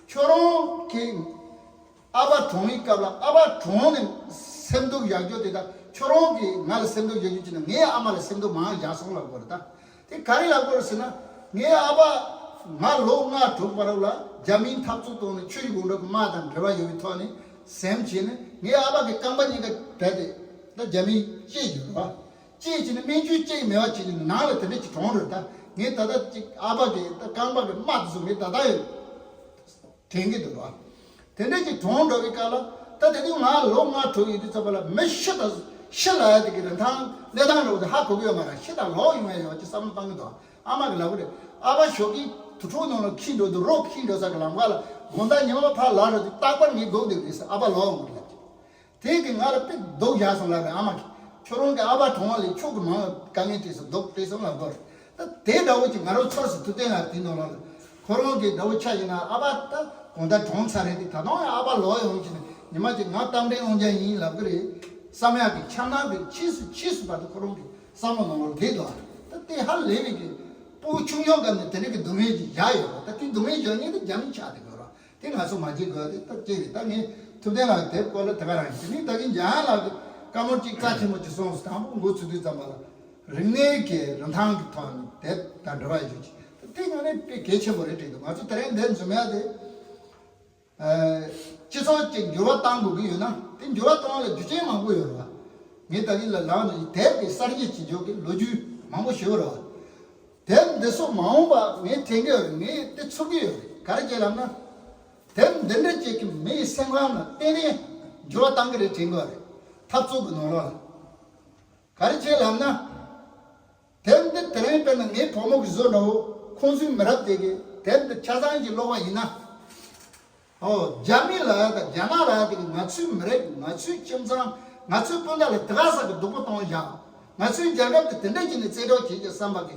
ཁྱོད་རང་གི་ཨ་ཕ་གྲོངས་པའི་སྐབས་ལ། ཨ་ཕ་གྲོངས་ནས་སེམས་སྡུག་བཞག་རྒྱུ་དེ་དང་། ཁྱོད་རང་གིས་ང་ལ་སེམས་སྡུག་བཞག་རྒྱུ་བྱས་ན་ངའི་ཨ་མ་ལ་སེམས་སྡུག་མང་བཞག་སོང་ལབ་དགོས་རེད་ད། དེ་ག་རེ་ལབ་དགོས་རེད་ཟེར་ན། ངའི་ཨ་ཕ་ང་ལོ་ལྔ་དྲུག་བར་ལ་རྒྱ་མིའི་འཐབ་རྩོད་གཏོང་ནས་ཆོས་ཀྱི་དགོང་དྲོ་གི་དམག་དང་འབྲེལ་བ་ཡོད་པའི་ཐོག་ནས་ཟིན་བྱས་ནས། ངའི་ཨ་ཕ་གི་རྐང་པ་གཉིས་ཀ་བྲལ་ཏེ་ད་རྒྱ་མིས་བཅད་བྱས་རེད་བ། བཅད་བྱས་ནས་སྨན་བཅོས་བྱེད་མེད་པ་བྱས་ནས་ནང་ལ་དེ་འདྲ་ཅིག་གྲོངས་རེད་ད། ངས་ད་ལྟ་ཅིག་ཨ་ཕ་གི་ད་རྐང་པ་གི་རྨ་དེ་ཚོ་ངས་ད་ལྟ་ཡང་དྲན་གྱི་འདུག་ར། དེ་འདྲ་ཅིག་གྲོངས་འགྲོ་བའི་སྐབས་ལ། ད་དེ་དུས་ང་ལོ་ལྔ་དྲུག་ཡིན་དུས་ཙམ་པ་ལ་མི་ཤི་དང་ཤི་ལ་ཡ་དེ་གི་རིན་ཐང་གནས་སྟངས་འདྲ་བོ་དེ་ཧ་གོ་གི་ཡོད་མ་རེད། ཤི་དང་ལོག་ཡོང་ཡ་ཡོད་ཅེས་བསམ་བློ་བཏང་གི་འདུག་ཨ་མ་གིས་ལབ་གི་རེད། ཨ་ཕ་ཞོགས་ཀས་དུར་ཁྲོད་ནང་ལ་འཁྱེར་འགྲོ་དུས། རོ་འཁྱེར་འགྲོ་ས་གི་ལམ་ཁ་ལ་དགོང་དག་ཉི་མ་ཕར་ལ་འགྲོ་དུས་རྟག་པར་ངས་སྒུག་བསྡད་ཀྱི་རེད་ཟེར། ཨ་ཕ་ལོག་ཡོང་གི་རེད་ལབ་ཀྱི། དེ་གིས་ང་ལ་དཔེ་སྡུག་བཞག་སོང་ལབ་རེད། ཨ་མ་གིས་ཁྱོད་རང་གི་ཨ་ཕ་གྲོངས་པ་ལས་ཁྱོད་ཀྱིས་མང་དཀའ་ངལ་འཕྲད་སོང་། སྡུག་འཕྲད་སོང་ལབ་དགོས་རེད། ད་དེ་འདྲ་བོ་ཅིག་ང་རང་ཚོར་སོང་། ཐུབ་བསྟན་ལགས་དེའི་ནང་ལོགས་ལ་ཁོ་རང་གི་འདྲ་བོ་ཆ་བཞག་ན། ཨ་ཕ་ད་དགོང་དག་གྲོངས་ཚར་རེད་དེ། ད་དུང་ཡང་ཨ་ཕ་ལོག་ཡོང་བྱས་ནས་ཉི་མ་གཅིག་ང་རྟ་མགྲིན་དབང་རྒྱལ་ཡིན་ལབ་གི་རེད་བསམ་ཡག་གི་འཆར་སྣང་དེ་ཕྱིས་སུ་ཕྱིས་སུ་བར་དུ་ཁོ་རང་གི་བསམ་བློ་ནང་ལོགས་བསྡད་འདུག་ད་དེ་ཧ་ལས་པའི་གི་སྤུ་གུ་ཆུང་ཆུང་སྒང་ནས་དེ་འདྲ་གི་སྡུག་བསྔལ་ཅིག་བཞག་ཡོད་རེད། ད་དེ་སྡུག་བསྔལ་བཞག་མཁན་དེ་རྒྱ་མི་ཆགས་བསྡད་ཡོད་རེད། དེ་ང་ཚོ་མ་བརྗེད་དགོས་དེ་ད་གཅིག་རེད། ད་ངས་ཐུབ་བསྟན་ལགས་དེབ་སྐོར་ལ་དེ་ག་རང་ཡིན། དེ་ནས་ད་གིན་འཇམ་དབྱངས་ལགས་ཀྱིས་བཀའ་མོལ་གཅིག་རྩ་ཆེན་པོ་ཅིག་གསུངས་སོང་། དང་པོ་འགོ་ཚུགས་དུས་ཙམ་པ་ལ་རིག་གནས་ཀྱི་རིན་ཐང་གི་ཐོག་ནས་དེབ་དང་འབྲེལ་བ་ཡོད་ཅིག་དེ་དངོས་གནས་དཔེ་གལ་ཆེན་པོ་རེད་དྲན་འདུག་ང་ཚོ་དེ་རིང་འདིར་འཛོམས་ཡ་དེ། ཨ། སྤྱི་ཚོགས་ཀྱི་འགྱུར་བ་གཏང་དགོས་ཀྱི་ཡོད་ན། དེ་འགྱུར་བ་གཏོང་བ་ལ་རྒྱུ་རྐྱེན་མང་པོ་ཡོད་རེད་བ། ངས་ད་གིན་ལ་ལབ་ནས་དེབ་ཀྱི་གསར་བརྗེ་བྱེད་ཕྱོགས་ཀྱི་ལོ་རྒྱུས་མང་པོ་ཞུས་པ་རེད་བ། དེབ་འདི་ཚོ་མ་འོངས་པ་ངས་དྲན་གྱི་ཡོད་རེད། ངས་དེ་ཚོར་གྱི་ཡོད་རེད། ག་རེ་བྱས་ལབ་ན། དེབ་འདི་འདྲ་ཅིག་གིས་མི་ཡི་སེམས་ཁམས་ལ་གཏན་ནས་འགྱུར་བ་གཏང་གི་རེད་དྲན་གྱི་ཡོད་རེད། འཐབ་རྩོད་ཀྱི་ནང་ལོགས་ལ། ག་རེ་བྱས་ལབ་ན། དེབ་འདི་དེ་རིང་དཔེར་ན་ངའི་བུ་མོ་གི་བཟོ་འདྲ་བོ། ཁོང་ཚོའི་མི་རབས་དེ་གིས་དེབ་འདི་ཆ་ཚང་ཞིག་ཀློག་པ་ཡིན་ན། ཨོ། རྒྱ་མི་ལ་ཡ་དང་རྒྱ་ནག་ལ་ཡ་དེ་གིས་ང་ཚོའི་མི་རིགས། ང་ཚོའི་ཁྱིམ་ཚང་། ང་ཚོའི་སྤུན་ཟླ་ལ་དེ་ག་ས་གི་སྡུག་པོ་གཏོང་བཞག་ང་ཚོའི་རྒྱལ་ཁབ་དེ་དེ་འདྲ་བྱས་ནས་རྩེ་གྲོགས་བྱེད་ཀྱི་བསམ་པ་གི་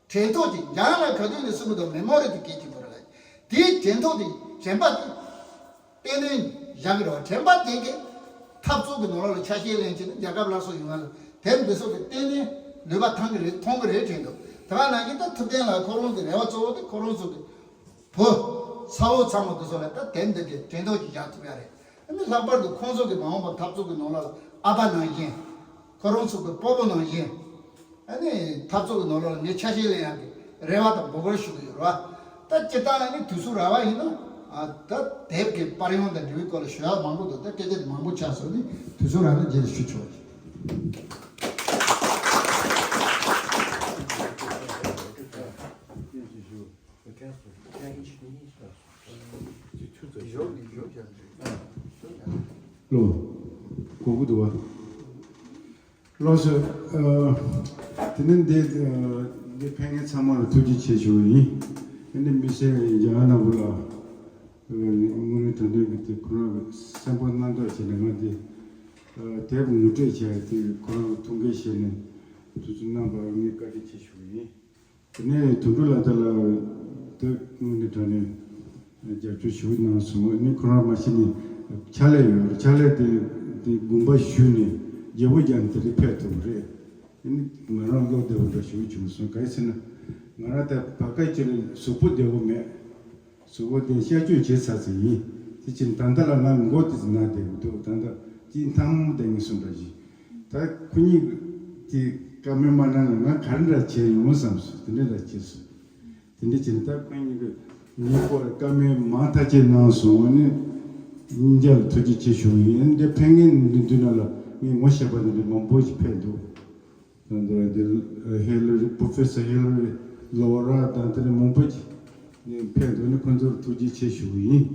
དྲན་ཐོག་དེ། འཇམ་དབྱངས་ལགས་ག་དུས་ནས་གསུང་གི་འདུག་མེ་མོ་རི་དེ་གལ་ཆེན་པོ་རེད་ལབ། དེའི་དྲན་ཐོག་དེ། དྲན་པ་དེ་ཏན་ཏན་བཞག་གི་རེད་བ། དྲན་པ་དེ་གིས་འཐབ་རྩོད་ཀྱི་ནང་ལོགས་ལ་ཆ་ཤས་ལེན་བྱས་ནས་རྒྱལ་ཁབ་སླར་གསོ་ཡོང་བ་ལ་དེབ་འདི་ཚོ་གིས་ཏན་ཏན་ནུས་པ་ཐོན་གི་རེད། ཐོན་གི་རེད་དྲན་འདུག་དེ་ག་ནང་བཞིན་ད་ཐུབ་བསྟན་ལགས་ཁོ་རང་གི་རེ་བ་གཙོ་བོ་དེ་ཁོ་རང་ཚོ་གི་བུ་ཚ་བོ་ཚ་མོ་དེ་ཚོ་ལ་ད་དེབ་འདི་གིས་དྲན་ཐོག་ཅིག་བཞག་ཐུབ་ཡ་རེད། ཨ་ནི་ལྷག་པར་དུ་ཁོང་ཚོ་གི་མ་འོངས་པ་འཐབ་རྩོད་ཀྱི་ནང་ལོགས་ལ་ཨ་ཕ་ནང་བཞིན། ཁོ་རང་ཚོ་གི་སྤོ་བོ་ནང་བཞིན། ཨ་ནི་འཐབ་རྩོད་ཀྱི་ནང་ལོགས་ལ་ངས་ཆ་ཤས་ལེན་ཡག་གི་རེ་བ་དང་འབོད་སྐུལ་ཞུ་གི་ཡོད་རེད་བ། ད་སྤྱིར་བཏང་ཨ་ནི་དུས་ཚོད་རག་པ་ཡིན་ན། ཨ། ད་དེབ་ཀྱི་པར་ཡོང་དང་འབྲེལ་བའི་སྐོར་ལ་ཞུ་ཡག་མང་པོ་འདུག་ད་སྐད་ཆ་དེ་མང་པོ་ཆགས་སོང་ནི། དུས་ཚོད་རག་ན་རྗེས་ལ་ཞུ་ཆོག་ལོ། གོ་གི་འདུག་བ། ལགས་སོ། ཨ། དེ་ནི་འདི། ཨ། འདི་ཕེབས་མཁན་ཚང་མ་ལ་ཐུགས་རྗེ་ཆེ་ཞུ་བ་ཡིན། དེ་ནི་མི་སེར་རྒྱ་གར་ནག་པོ་ལ། ཨ། དངོས་གནས་དྲང་གནས་ཀྱི་དེ་ཁོ་རང་གི་སེམས་པ་རྣམ་དག་བྱས་ནས་ང་འདི། ཨ། དེབ་ངོ་སྤྲོད་བྱས་དེ་ཁོ་རང་གི་ཐུགས་འགན་བཞེས་ནས་དུས་ཚོད་གནང་བར་ངས་བཀའ་དྲིན་ཆེ་ཞུ་བ་ཡིན། དེ་ནས་དོན་གྲུབ་ལགས་དེ་ལ་དེ་དངོས་གནས་དྲང་གནས་རྒྱབ་སྐྱོར་ཞུ་གནང་སོང་། ཨ་ནི་ཁོ་རང་མ་གཞི་ནས་ཕྱག་ལས་ཡོད་རེད། ཕྱག་ལས་དེ་དེ་དགོངས་པ་ཞུས་ནས་རྒྱལ་པོ་རྒྱག་ནས་དེ་རིང་ཕེབས་ཐུབ་པ་རེད། ཨ་ནི་ང་རང་བློ་བདེ་པོ་འདྲ་ཞིག་བྱུང་སོང་། ག་རེ་ཟེར་ན། ང་རང་ད་བར་སྐབས་ཅིག་ལ་གཟུགས་པོ་བདེ་པོ་མེད། གཟུགས་པོ་དེ་གཤག་བཅོས་བྱས་ཚར་ཚར་ཡིན། དེ་ཕྱིན་ད་ལྟ་ལ་ང་མགོ་དེ་ན་བསྡད་ཀྱི་འདུག་ད་ལྟ་ཅི་ཐང་མོ་བསྡད་ངེས་སོང་འདྲ་ཞིག་ད་ཁོ་གཉིས་ཀྱིས་བཀའ་མོལ་མ་གནང་ན་ང་ག་རེ་འདྲ་བྱས་ཡོང་བསམ་སོང་། དེ་འདྲ་འདྲ་བྱས་སོང་། དེ་འདྲ་བྱས་ནས་ད་ཁོ་གཉིས་ཀྱིས་ངའི་སྐོར་ལ་བཀའ་མོལ་མང་ཐག་ཆོད་གནང་སོང་། ཨ་ནི་སྙིང་རྗེ་ལ་ཐུགས་རྗེ་ཆེ་ཞུ་ཡིན། འདི་ཕེབས་མཁན་འདི་འདི་ནང་ལ་ངས་ངོ་ཤེས་པ་འདི་འདྲ་མང་པོ་ཞིག་ཕེབས་འདུག་ད་ལྟ་འདི་ཧེ་ལི་རི་པོ་ཧྥེ་སར་ཧེ་ལི་རི་ལོ་ར་དང་དེ་ནས་མང་པོ་ཅིག་ནས་ཕེབས་འདུག་ནས་ཁོང་ཚོར་ཐུགས་རྗེ་ཆེ་ཞུ་གི་ཡིན།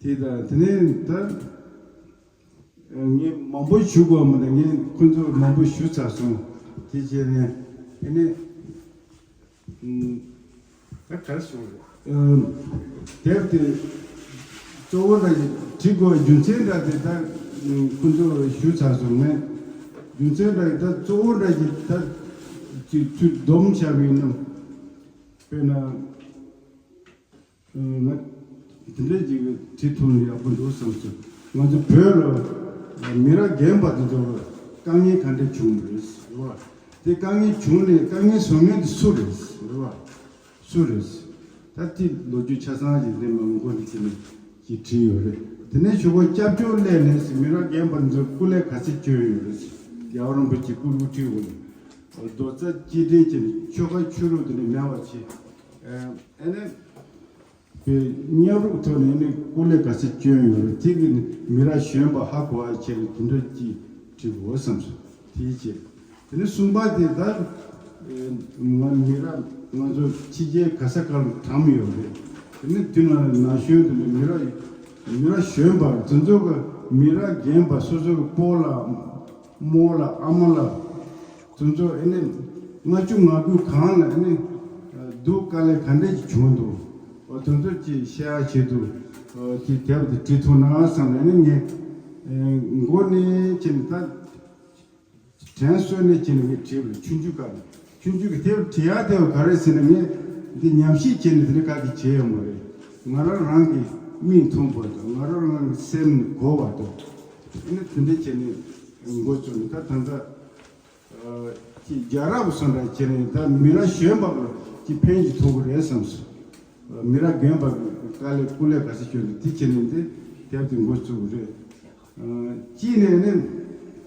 དེ་དང་དེ་ནས་ད་ངས་མང་པོ་ཞུ་དགོས་མ་རེད། ངས་ཁོང་ཚོར་མང་པོ་ཞུ་ཚར་སོང་། དེ་བྱས་ནས་དེ་ནས་ཨུམ། ད་ག་རེ་ཞུ་དགོས་རེད། ཨུམ། དེབ་དེ་གཙོ་བོ་འདྲ་ཞིག་བྲིས་དགོས་རྒྱུ་མཚན་འདྲ་དེ་ད་ཁོང་ཚོར་ཞུ་ཚར་སོང་ངས། རྒྱུ་མཚན་འདྲ་ཞིག་ད་གཙོ་བོ་འདྲ་ཞིག་ད་ཅིག་ཚུར་སྡོམ་བྱ་བའི་ནང་དཔེར་ན། ང་དེ་འདྲའི་ཅིག་བྲིས་ཐུབ་ན་ཡག་པོ་འདུག་བསམ་སོང་། ང་ཚོ་བོད་ལ་མི་རབས་རྒན་པ་དེ་ཚོ་ལ་དཀའ་ངལ་ག་འདྲ་བྱུང་བ་རེད་ཟེར་བ། དེ་དཀའ་ངལ་བྱུང་ནས་དཀའ་ངལ་བཟོ་མཁན་དེ་སུ་རེད་ཟེར་བ། སུ་རེད་ཟེར། ད་དེ་ལོ་རྒྱུས་ཆ་ཚང་ཞིག་དེ་མ་མགོ་འདི་བྱས་ནས་ཅིག་བྲིས་ཡོད་རེད། དེ་ནས་ཞུ་སྒོ་སྐྱབས་བཅོལ་སླེབས་ནས་ཟེར་མི་རབས་རྒན་པ་དེ་ཚོ་སྐུ་ལས་ག་ཚད་བསྐྱོན་ཡོད་རེད་ཟེར། རྒྱལ་བ་རིན་པོ་ཆེ་སྐུ་དབུ་ཁྲིད་འོག་ནས་རྡོག་རྩ་གཅིག་སྒྲིལ་བྱས་ནས་ཆོལ་ཁ་ཆོས་ལུགས་དེ་འདྲ་མེད་པ་བྱས། ཨ་ནི། པའི་མཉམ་རུབ་ཐོག་ནས་ནི་སྐུ་ལས་ག་ཚད་བསྐྱོན་ཡོད་རེད། དེ་གི་ནི་མི་རབས་གཞོན་པ་ཧ་གོ་བ་བྱས་ནས་དེ་འདྲ་ཅིག་བྲིས་དགོས་བསམ་སོང་། དེའི་ཆེད། དེ་ནི་གསུམ་པ་དེ་ད་ང་མི་རབས་ང་ཚོ་ཕྱི་རྒྱལ་ག་ས་ག་ལ་གྲམ་ཡོད་རེད། དེ་ནི་དེ་ན་ན་གཞོན་དེ་ནི་མི་རབས་མི་རབས་གཞོན་པ་དེ་ཚོ་གི་མི་རབས་རྒན་པ་སོ་སོ་གི་སྤོ་ལགས་རྨོ་ལགས་ཨ་མ་ལགས། དེ་ཚོ་ཨ་ནི་ལྔ་བཅུ་ང་དགུ་གང་ལ་ཨ་ནི་སྡུག་དཀའ་ལས་ག་འདྲས་ཀྱི་བྱུང་འདུག་འོ་དེ་ཚོ་ཅིག་བཤད་ཡ་ཆེད་དུ་ཅིག་དེབ་དེ་བྲིས་ཐུབ་ན་བསམ་ནས་ཨ་ནི་ངས་མགོ་ནས་ཅིག་ད་དྲན་གསོས་ནས་ཅིག་ངས་བྲིས་པ་ཆུང་ཆུང་སྐབས་ནས། ཆུང་ཆུང་གི་དེབ་བྲིས་ཡ་དེ་བ་ག་རེ་ཟེར་ན་ངས་འདི་ཉམས་ཞིབ་བྱས་ནས་དེ་འདྲ་ག་གི་བྱས་ཡོད་མ་རེད། ང་རང་རང་གི་མིག་མཐོང་བ་དང་ང་རང་རང་གི་སེམས་གོ་བ་དང་ཨ་ནི་དེ་འདྲ་བྱས་ནས་མགོ་བཙུགས་ནས་ད་ད་ལྟ། ཅིག་རྒྱལ་རབས་སོགས་འདྲ་བྱས་ནས་ད་མི་རབས་གཞོན་པ་ལ་ཅིག་ཕན་ཅིག་ཐོགས་ཀྱི་རེད་བསམས་སོང་། མི་རབས་རྒན་པ་གི་དཀའ་ལས་སྐུ་ལས་ག་ཚོད་བསྐྱོན་འདུག་དེ་བྱས་ནས་འདི་དེབ་དེ་འགོ་བཙུགས་པ་རེད། གཅིག་ནས་ནི་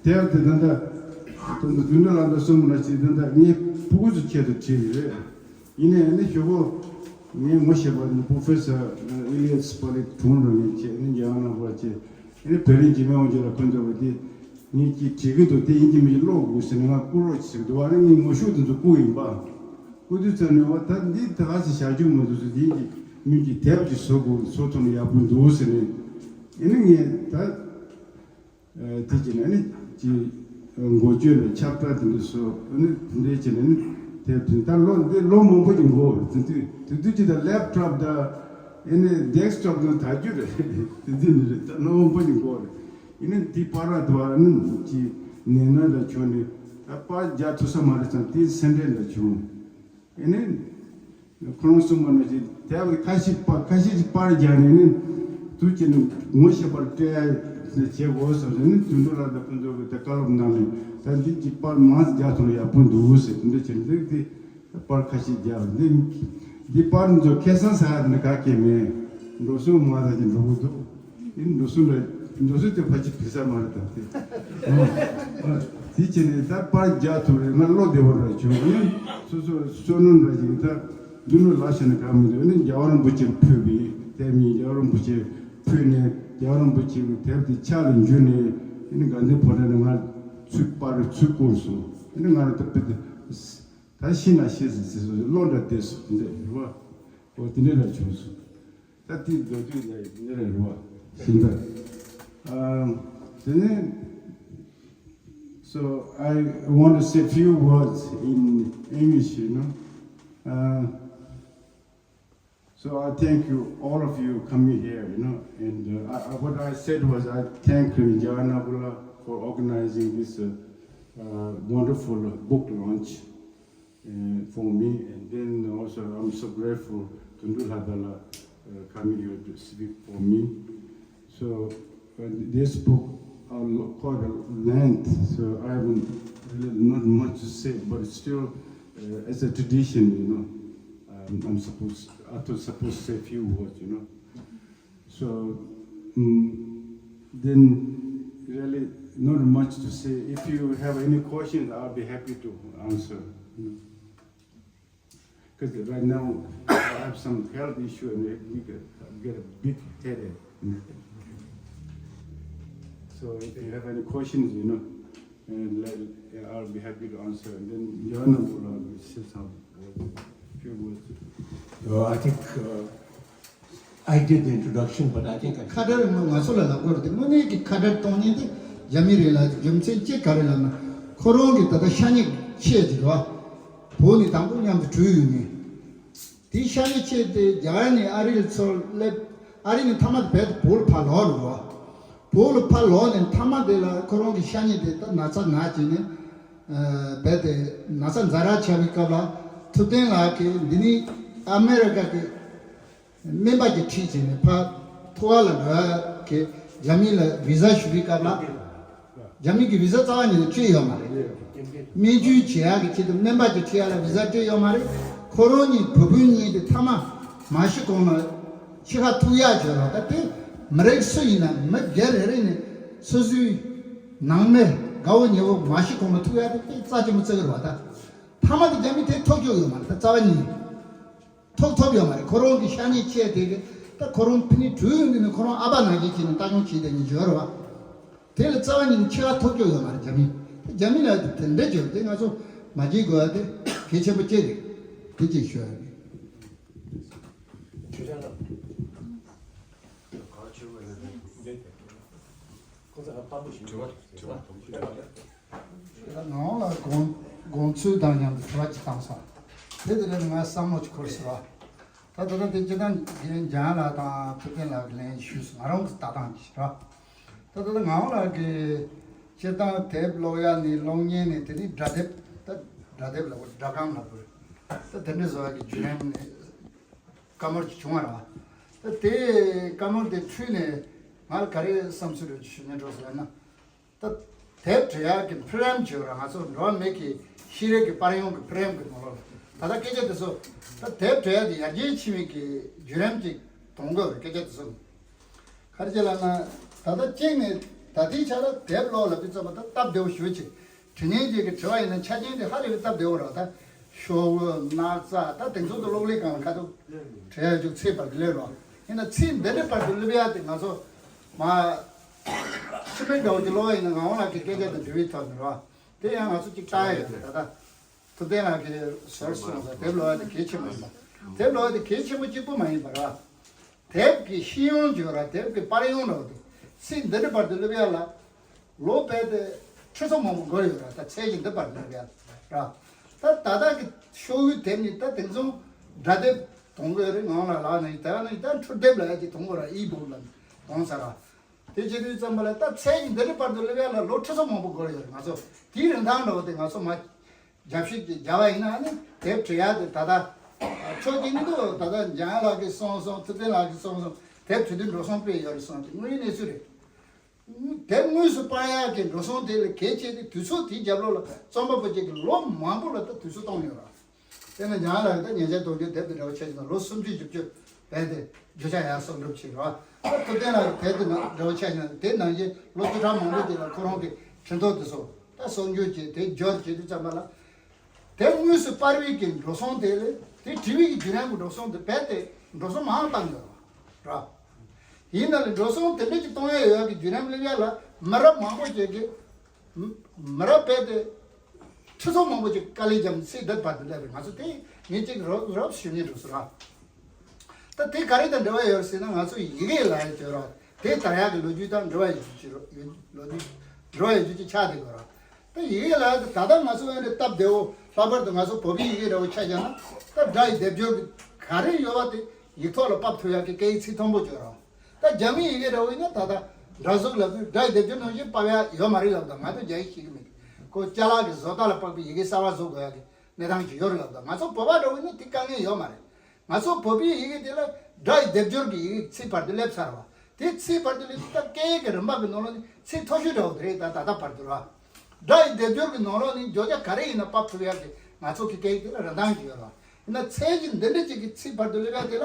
དེབ་དེ་ད་ལྟ་ད་ལྟ་དུད་འགྲོ་ལ་ད་གསུངས་པ་ནང་བཞིན་ད་ལྟ་ངས་ཕྲུ་གུ་ཚོ་ཆེད་དུ་བྲིས་པ་རེད། ཡིན་ནའི་ནི་ཞོགས་པ་ངས་ངོ་ཤེས་པ་ནི་པོ་ཧྥེ་སར་ཨེ་ལི་ཡ་སི་པ་ལི་དྲུང་རིན་ཆེན་ནི་རྒྱ་གར་ནང་པ་ཆེ། ཨེ་ནི་བོད་རིགས་འཇིགས་མེད་དབང་ཕྱུག་ལ་ཁོང་ཚོ་བ་དེ་ངས་ཅིག་བྲིས་ཀྱི་འདུག་དེ་ཡིན་གཅིག་མིན་གཅིག་ཀློག་དགོས་ཟེར་ནས་ང་བསྐུར་རོགས་ཟེར་གྱི་འདུག་ཨ་ནི་ངས་ངོ་ཤུགས་དེ་ཚོ་བསྐུར་ཡིན་པ། བསྐུར་དུས་ཙམ་ནས་བ་ད་འདི་ད་ག་ཚོད་བཞག་རྒྱུ་མ་འདུག་ཟེར། དེ་ཡིན་གཅིག་མིན་གཅིག་དེབ་ཅིག་བཟོ་དགོས་བཟོ་ཐུབ་ན་ཡག་པོ་འདུག་ཟེར་ནས་ཨེ་ནི་ངས་ད། དེ་བྱས་ནས་ནི་ཅི་འགོ་བརྗོད་ནས་ཁྱབ་བསྒྲགས་དེ་འདྲ་སོགས་ནི་དེ་འདྲའི་བྱས་ནས་ནི་དེབ་དེ་ད་ལོ་འདི་ལོ་མང་པོ་ཅིག་འགོར་དེ་དུས་དེ་དུས་ཅི་ད་ལེབ་ཊོབ་དང་ཨེ་ནི་ཌེ་སི་ཊོབ་དང་དར་རྒྱུ་རེད། དེ་འདི་ནི་རེད། ད་ལོ་མང་པོ་ཅིག་འགོར་རེད། ཡིན་ནི་འདི་པར་ར་དུ་བ་ནི་ཅི་ནས་ན་ད་ཁྱོད་ནི་ད་པར་རྒྱག་ཐུབ་ས་མ་རེད་ཙང་དེ་སེམས་ཁྲལ་འདྲ་བྱུང་། ཨེ་ནི། ཁོ་རང་གསུངས་པ་ནང་བཞིན་དེ་བས་ཁ་ཤས་པ་ཁ་ཤས་ཀྱིས་པར་རྒྱག་ནས་ནི་དུས་ཀྱི་ནི་ངོ་ཤེས་པར་སྤྲད་ནས་བྱེད་དགོས་བསམ་ཟེར་ནི་དུད་འགྲོ་ལགས་དང་ཁོང་ཚོ་གིས་ད་བཀའ་སློབ་གནང་ནས་ད་འདི་གྱི་པར་མང་ཙམ་རྒྱག་ཐུབ་ན་ཡག་པོ་འདུག་ཟེར་དེ་འདྲ་བྱས་ནས་འདི་དེ་པར་ཁ་ཤས་རྒྱག་འདི་འདི་པར་ཚོ་ཁེ་བཟང་ཟ་ཡ་འདི་ག་གེ་མེད། འགྲོ་སོང་མང་ཙམ་ཅིག་འགྲོ་གི་འདུག་ཨེ་འགྲོ་སོང་འདྲ་འགྲོ་སོང་དེ་ཕལ་ཆེར་ཕུལ་ས་མ་རེད་ད་དེ། ཨ་དེ་བྱས་ནས་ད་པར་རྒྱག་ཐུབ་རེད། ང་བློ་བདེ་བོ་འདྲ་བྱུང་། ཨེ་སོ་སོ་བསོད་ནམས་འདྲ་ཞིག་ད་འདི་ནོ་ལ་ཤ་ནི་ག་མི་འདུག་ཨེ་རྒྱལ་བ་རིན་པོ་ཆེར་ཕུལ་བའི་དེབ་ཡིན། རྒྱལ་བ་རིན་པོ་ཆེར་ཕུལ་ནས་རྒྱལ་བ་རིན་པོ་ཆེ་གི་དེབ་དེ་ཕྱག་ལ་འཇུས་ནས་ཨེ་དགའ་ལྡན་ཕོ་བྲང་ནས་ང་ཚུར་པར་ཚུར་བསྐུར་སོང་། ཨེ་ང་རང་ད་དཔེ་ད་ཤི་ན་ཤི་ཟེར་ཟེར་སོང་། བློ་འདྲ་བདེ་སོང་འདི་རེད་བ། འོ་དེ་འདྲ་འདྲ་བྱུང་སོང་། ད་དེ་མདོར་བསྡུས་ནས་འདི་རེད་རེད་བ། ཤིན་ཏུ། ཨ་དེ་ནས། So I want to say few words in English, you know. Uh, so I thank you, all of you coming here, you know. And uh, I, I- what I said was I thank uh, Jagannath Abula for organizing this uh, uh, wonderful book launch uh, for me. And then also, I'm so grateful to Ndu Hadala uh, coming here to speak for me. So uh, they spoke a lo- quite a length, so I have really not much to say, but still, uh, as a tradition, you know, um, I'm supposed, I was supposed to say a few words, you know. So, mm, then really not much to say. If you have any questions, I'll be happy to answer. You know. Because right now I have some health issue and I get, I get a big headache. So if you have any questions, you know. And let, I'll be happy to answer. And then Joanna will, uh, say some words, few words. Uh, I think, uh, I did the introduction, but I think I ཁ་བྲལ་ང་ང་ཚོ་ལ་ལབ་དགོས་རེད་དེ། དངོས་གནས་ཀྱི་ཁ་བྲལ་གཏོང་མཁན་དེ་རྒྱ་མི་རེད་ལ། རྒྱུ་མཚན་གཅིག་ག་རེ་ལབ་ན། ཁོ་རང་གི་ད་ལྟ་ཤ་ཉེ་ཆེ་ཅིག་རེད་བ། བོད་ནས་དང་པོ་མཉམ་དུ་བྲོས་ཡོང་མཁན། དེའི་ཤ་ཉེ་ཆེ་དེ་རྒྱ་གར་ནས་ཨ་རི་ལ་ཚུར་སླེབས། ཨ་རི་ནས་མཐའ་མ་དེ་བོད་དུ་ཕར་ལོག་རེད་བ། བོད་ལ་ཕར་ལོག་ནས་མཐའ་མ་དེ་ལ་ཁོ་རང་གི་ཤ་ཉེ་དེ་ད་ན་ཚ་ན་བྱས་ནས། ཨ། རྦད་དེ་ན་ཚ་ཛ་དྲག་ཆགས་པའི་སྐབས་ལ། ཐུབ་བསྟན་ལགས་ཀྱིས་འདི་ནས་ཨ་མེ་རི་ཀ་གི་སྨན་པ་ཅིག་ཁྲིད་བྱས་ནས་ཕར་ཐུ་བྷ་ལ་འགྲོ་ཡག་གི་རྒྱ་མི་ལ་བི་ཟ་ཞུ་བའི་སྐབས་ལ། རྒྱ་མི་གི་བི་ཟ་རྩ་བ་ཉིད་ནས་སྤྲད་ཡོད་མ་རེད། སྨན་བཅོས་བྱེད་ཡག་གི་ཆེད་དུ་སྨན་པ་ཅིག་ཁྲིད་ཡག་ལ་བི་ཟ་སྤྲད་ཡོད་མ་རེད། ཁོ་རང་གཉིས་བུ་སྤུན་གཉིས་དེ་མཐའ་མ་མ་ཤི་གོང་ལ་ཕྱི་ཁ་ཐུག་ཡག་བྱས་རོགས། ད་དེ་མི་རིགས་སུ་ཡིན་ན་མི་སྒེར་རེ་རེ་ནས་སོ་སོའི་ནང་མི་དགའ་བོ་ཉེ་བོ་མ་ཤི་གོང་ལ་ཐུག་ཡག་དེ་དཔེ་རྩ་ཆེན་པོ་བརྩི་གི་རེད་བ། ད་མཐའ་མ་དེ་རྒྱ་མི་དེ་ཐོབ་ཀྱི་ཡོད་མ་རེད། ད་རྩ་བ་ཉིད་ནས་ཐོབ་ཐོབ་ཡོད་མ་རེད། ཁོ་རང་གི་ཤ་ཉེ་ཆེ་དེ་གི་ད་ཁོ་རང་ཕ་ནི་བྲོས་ཡོང་དུས་ནས་ཁོ་རང་ཨ་ཕ་ནང་བཞིན་བྱས་ནས་ལྟ་སྐྱོང་བྱས་བསྡད་མཁན་ཅིག་ཡོད་རེད་བ། དེ་ལ་རྩ་བ་ཉིད་ནས་ཕྱི་ཁ་ཐོབ་ཀྱི་ཡོད་མ་རེད། རྒྱ་མི་རྒྱ་མི་ལ་དེ་འདྲ་བྱས་པ་དེ་ང་ཚོ་མ་བརྗེད་དགོས་ཡ་དེ་གལ་ཆེན་པོ་གཅིག་རེད། དེ་གཅིག་ཞུ་ཡ་རེད། དྲི་བ་དྲི་བ་དྲི་བ། ང་འོང་ལ་དགོངས་དགོངས་ཚུལ་དང་མཉམ་དུ་དྲི་བ་གཅིག་བཏང་སོང་། དེ་དེ་ལས་ང་བསམ་བློ་གཅིག་འཁོར་ཟེར་བ། ད་ད་ལྟ་དེ་སྤྱིར་བཏང་རྒན་འཇམ་ལགས་དང་ཐུབ་བསྟན་ལགས་ཀྱིས་ལན་ཞུས་སོང་། ང་རང་གི་ལྟ་སྟངས་ཀྱིས་ར། ད་ད་ལྟ་ང་འོང་ལགས་ཀྱིས་སྤྱིར་བཏང་དེབ་ཀློག་ཡ་ནས་གློག་བརྙན་ནས་དེ་ནས་སྒྲ་དེབ། ད་སྒྲ་དེབ་ལབ་དགོས། སྒྲ་སྒམ་ལབ་དགོས། ད་དེ་འདྲ་བཟོ་ཡ་གི་བརྒྱུད་རིམ་ནས་བཀའ་མོལ་ཅིག་བྱུང་བ་ར། ད་དེ་བཀའ་མོལ་དེ་འཕྲོས་ནས་ང་ལ་ག་རེ་བསམ་ཚུལ་རེ་ཞུ་སྙིང་འདོད་ཟེར་ན། ད་དེབ་འབྲི་ཡག་གི་ཕི་རེམ་བྱས་པ་ར། ང་ཚོ་འགྲོ་བ་མི་གི་ཤེས་རིག་གི་པར་ཡོང་གི་ཕི་རེམ་གི་ནང་ལོགས་ལ་ད་ལྟ་སྐད་ཆ་དེ་ཚོ། ད་དེབ་འབྲི་ཡག་དེ་ཡར་རྒྱས་ཕྱིན་པའི་གི་བརྒྱུད་རིམ་ཅིག་གཏོང་དགོས་པའི་སྐད་ཆ་དེ་ཚོ། ག་རེ་བྱས་ལབ་ན། ད་ལྟ་གཅིག་ནས་ད་ལྟའི་ཆ་ལ་དེབ་ཀློག་ལབ་དུས་ཙམ་པ་ད་སྟབས་བདེ་བོ་ཞེ་པོ་ཅིག་དྲི་ངན་ཅིག་གི་དྲི་བ་ཡིན་ན་ཆ་རྐྱེན་དེ་ཧ་ལས་པའི་སྟབས་བདེ་བོ་ར། ད་ཤོག་བུ་སྣག་ཚ་ད་དེང་སང་དུ་གློག་ཀླད་སྒང་ལ་ཁ་ཐུག་བྲིས་ཡག་ཅིག་ཚིག་བར་དུ་སླེབས་རོགས། ཡིན་ན་ཚིག་འདི་འདྲའི་བར་དུ་སླེབས་ཡག་དེ་ང་ཚོ་མ། ཕྱི་མི་འདྲ་བོ་ཅིག་ཀློག་པ་ཡིན་ན་ངག་དབང་ལགས་ཀྱི་སྐད་ཆ་དང་འབྲེལ་བའི་ཐོག་ནས་རོགས། དེ་ཡང་ང་ཚོ་གཅིག་བལྟ་ཡག་ཡོད་རེད། ད་ལྟ་ཐུབ་བསྟན་ལགས་ཀྱིས་ཟུར་གསུངས་པ་དེབ་ཀློག་ཡག་དེ་གལ་ཆེན་པོ་ཡིན་པ། དེབ་ཀློག་ཡག་དེ་གལ་ཆེན་པོ་གཅིག་པུ་མ་ཡིན་པ་ར། དེབ་ཀྱི་ཤེས་ཡོན་བརྗོད་ར། དེབ་ཀྱི་པར་ཡོང་ར་དེ་ཚིག་འདི་འདྲའི་བར་དུ་སླེབས་ཡག་ལ་ལོ་རྦད་དེ་ཁྲི་ཚོ་མང་པོ་འགོར་ཡོད་ར། ད་ཚད་གཞི་འདི་བར་དུ་སླེབས་ཡག་ར། ད་ད་ལྟ་གི་ཤོག་བུའི་དེབ་ནི་ད་དེང་སང་སྒྲ་དེབ་གཏོང་གི་ཡོད་རེད། ངག་དབང་ལགས་ལབ་ན་ཡིན། ད་ནི་ད་འཕྲུལ་དེབ་ལབ་ཡག་ཅིག་གཏོང་དགོས་ར། ཨི་བུག་ལབ་གཏོང་ས་ར། དེ་བྱེད་དུས་ཙམ་པ་ལ་ད་ཚད་གཞི་འདི་འདྲའི་བར་དུ་སླེབས་ཡག་ལ་ལོ་ཁྲི་ཚོ་མང་པོ་འགོར་ཡོད་རེད། ང་ཚོ་དེའི་རིན་ཐང་འདྲ་བོ་དེ་ང་ཚོ་མ་རྒྱབ་བཤིག་ཅིག་རྒྱབ་པ་ཡིན་ན་ནི་དེབ་བྲིས་ཡག་དེ་ད་ལྟ་ཕྱོགས་གཅིག་ནས་འདུག་ད་ལྟ་འཇམ་དབྱངས་ལགས་ཀྱིས་གསུངས་སོང་། ཐུབ་བསྟན་ལགས་ཀྱིས་གསུངས་སོང་། དེབ་བྲིས་དུས་འགྲོ་སོང་དཔེ་ཡོད་རེད་གསུངས་ཏེ་དངོས་ཡོད་གནས་ཚུལ་རེད། དེབ་དངོས་སུ་པར་ཡག་གི་འགྲོ་སོང་དེ་ལ་གལ་ཆེ་དེ་དུས་ཚོད་དེའི་རྒྱབ་ལོགས་ལ་རྩོམ་པ་པོ་གཅིག་གིས་ལོ་མང་པོ་ལ་ད་དུས་ཚོད་གཏོང་ཡོད་ར། དེ་ནས་འཇམ་དབྱངས་ལགས་ཀྱིས་ད་ཉེ་ཆར་དོན་གཅོད་དེབ་དེ་འདྲ་བོ་ཆད་ཀྱི་ན་ལོ་སུམ་ཅུ་བཞི་བཅུ་བས་དེ་བརྗོད་བྱ་ཡར་གསོག་སྒྲུབ་བྱས་ར། ད་ཐུབ་བསྟན་ལགས་ཀྱི་དེབ་དེ་ན་འདྲ་བོ་ཆད་ཀྱི་ན་དེ་ནང་བཞིན་ལོ་བཅུ་ཕྲག་མང་པོ་དེ་ལ་ཁོ་རང་གི་ཁྲིམས་ཐོག་དེ་ཚོ་ད་གསོག་འཇོག་བྱས་དེ་འབྱོར་བྱེད་དུས་ཙམ་པ་ལ། དེ་དངོས་སུ་པར་བའི་གི་འགྲོ་སོང་དེ་ལས་དེ་བྲིས་པའི་གི་བརྒྱུད་རིམ་གྱི་འགྲོ་སོང་དེ་རྦད་དེ་འགྲོ་སོང་མང་བཏང་ཡོད་ར། ཡིན་ན་ལས་འགྲོ་སོང་དེ་འདྲ་ཅིག་གཏོང་ཡ་ཡོད་ཡ་གི་བརྒྱུད་རིམ་སླེབས་ཡ་ལ་མི་རབས་མང་པོ་ཅིག་གི་མི་རབས་རྦད་དེ་ཁྲི་ཚོ་མང་པོ་ཅིག་དཀའ་ལས་བརྒྱབ་ཚེ་འདི་བར་དུ་སླེབས་རེད། ང་ཚོ་དེ་ངས་ཅིག་རོབ་རོབ་ཞུ་སྙིང་འདོད་སོང་ར། ད་དེ་ག་རེ་དང་འབྲེལ་བ་ཡོད་ཟེར་ན་ང་ཚོ་ཡི་གེ་ལབ་ཡ་ཅིག་ཡོད་ར། དེ་དར་ཡག་གི་ལོ་རྒྱུས་དང་འབྲེལ་བ་ཡོད་རྒྱུ་ཅིག་རོ། ཡོད་ལོ་རྒྱུས་འབྲེལ་བ་ཡོད་རྒྱུ་ཅིག་ཆགས་བསྡད་ཡོད་ར། ད་ཡི་གེ་ལབ་ཡ་དེ་ད་ལྟ་ང་ཚོ་དབེན་རེད་སྟབས་བདེ་བོ། ལྷག་པར་དུ་ང་ཚོ་བོད་པའི་ཡི་གེ་འདྲ་བོ་ཆ་བཞག་ན་ད་སྒྲ་ཡི་སྡེབ་སྦྱོར་གྱི་ག་རེ་ཡོད་པ་དེ་ཡིག་ཐོག་ལ་ཕབ་ཐུབ་ཡག་གི་སྐད་ཡིག་ཚིག་མཐོན་པོ་ཅིག་ཡོད་ར། ད་རྒྱ་མིའི་ཡི་གེ་འདྲ་བོ་ཡིན་ན་ད་ལྟ་སྒྲ་གཟུགས་ལབ་དུས་སྒྲ་ཡི་སྡེབ་སྦྱོར་ནང་བཞིན་ཕབ་ཡག་ཡོད་མ་རེད་ལབ་དང་། ང་ཚོ་རྒྱ་ཡིག་ཤེས་ཀྱི་མེད། ཁོ་ཅ་ལག་གི་བཟོ་ལྟ་ལ་དཔག་པའི་ཡི་གེ་གསར་པ་བཟོ་དགོས་ཡག་གི་གནས་སྟངས་ཅིག་ཡོད་རེད་ལབ་དང་། ང་ཚོ་བོད་པ་འདྲ་བོ་ཡིན་ན་དེ་དཀའ་ངལ་ཡོད་མ་རེད། ང་ཚོ་བོད་པའི་ཡི་གེ་དེ་ལ་སྒྲ་ཡི་སྡེབ་སྦྱོར་གྱི་ཡི་གེ་ཚིག་བར་དུ་སླེབས་ཚར་བ། དེ་ཚིག་བར་དུ་སླེབས་དུས་ད་སྐད་ཡིག་གི་རིམ་པ་གི་ནང་ལོགས་ནས་ཚིག་མཐོ་ཤོས་འདྲ་བོ་དེ་རེད། ད་ད་ལྟ་བར་དུ་ར། སྒྲ་ཡི་སྡེབ་སྦྱོར་གྱི་ནང་ལོགས་ནས་བརྗོད་བྱ་ག་རེ་ཡིན་ན་ཕབ་ཐུབ་ཡག་གི་ང་ཚོ་གི་སྐད་ཡིག་དེ་ལ་རིན་ཐང་ཅིག་ཡོད་ར། ཡིན་ན་ཚད་གཞི་འདི་འདྲ་ཅིག་གི་ཚིག་བར་དུ་སླེབས་ཡག་དེ་ལ།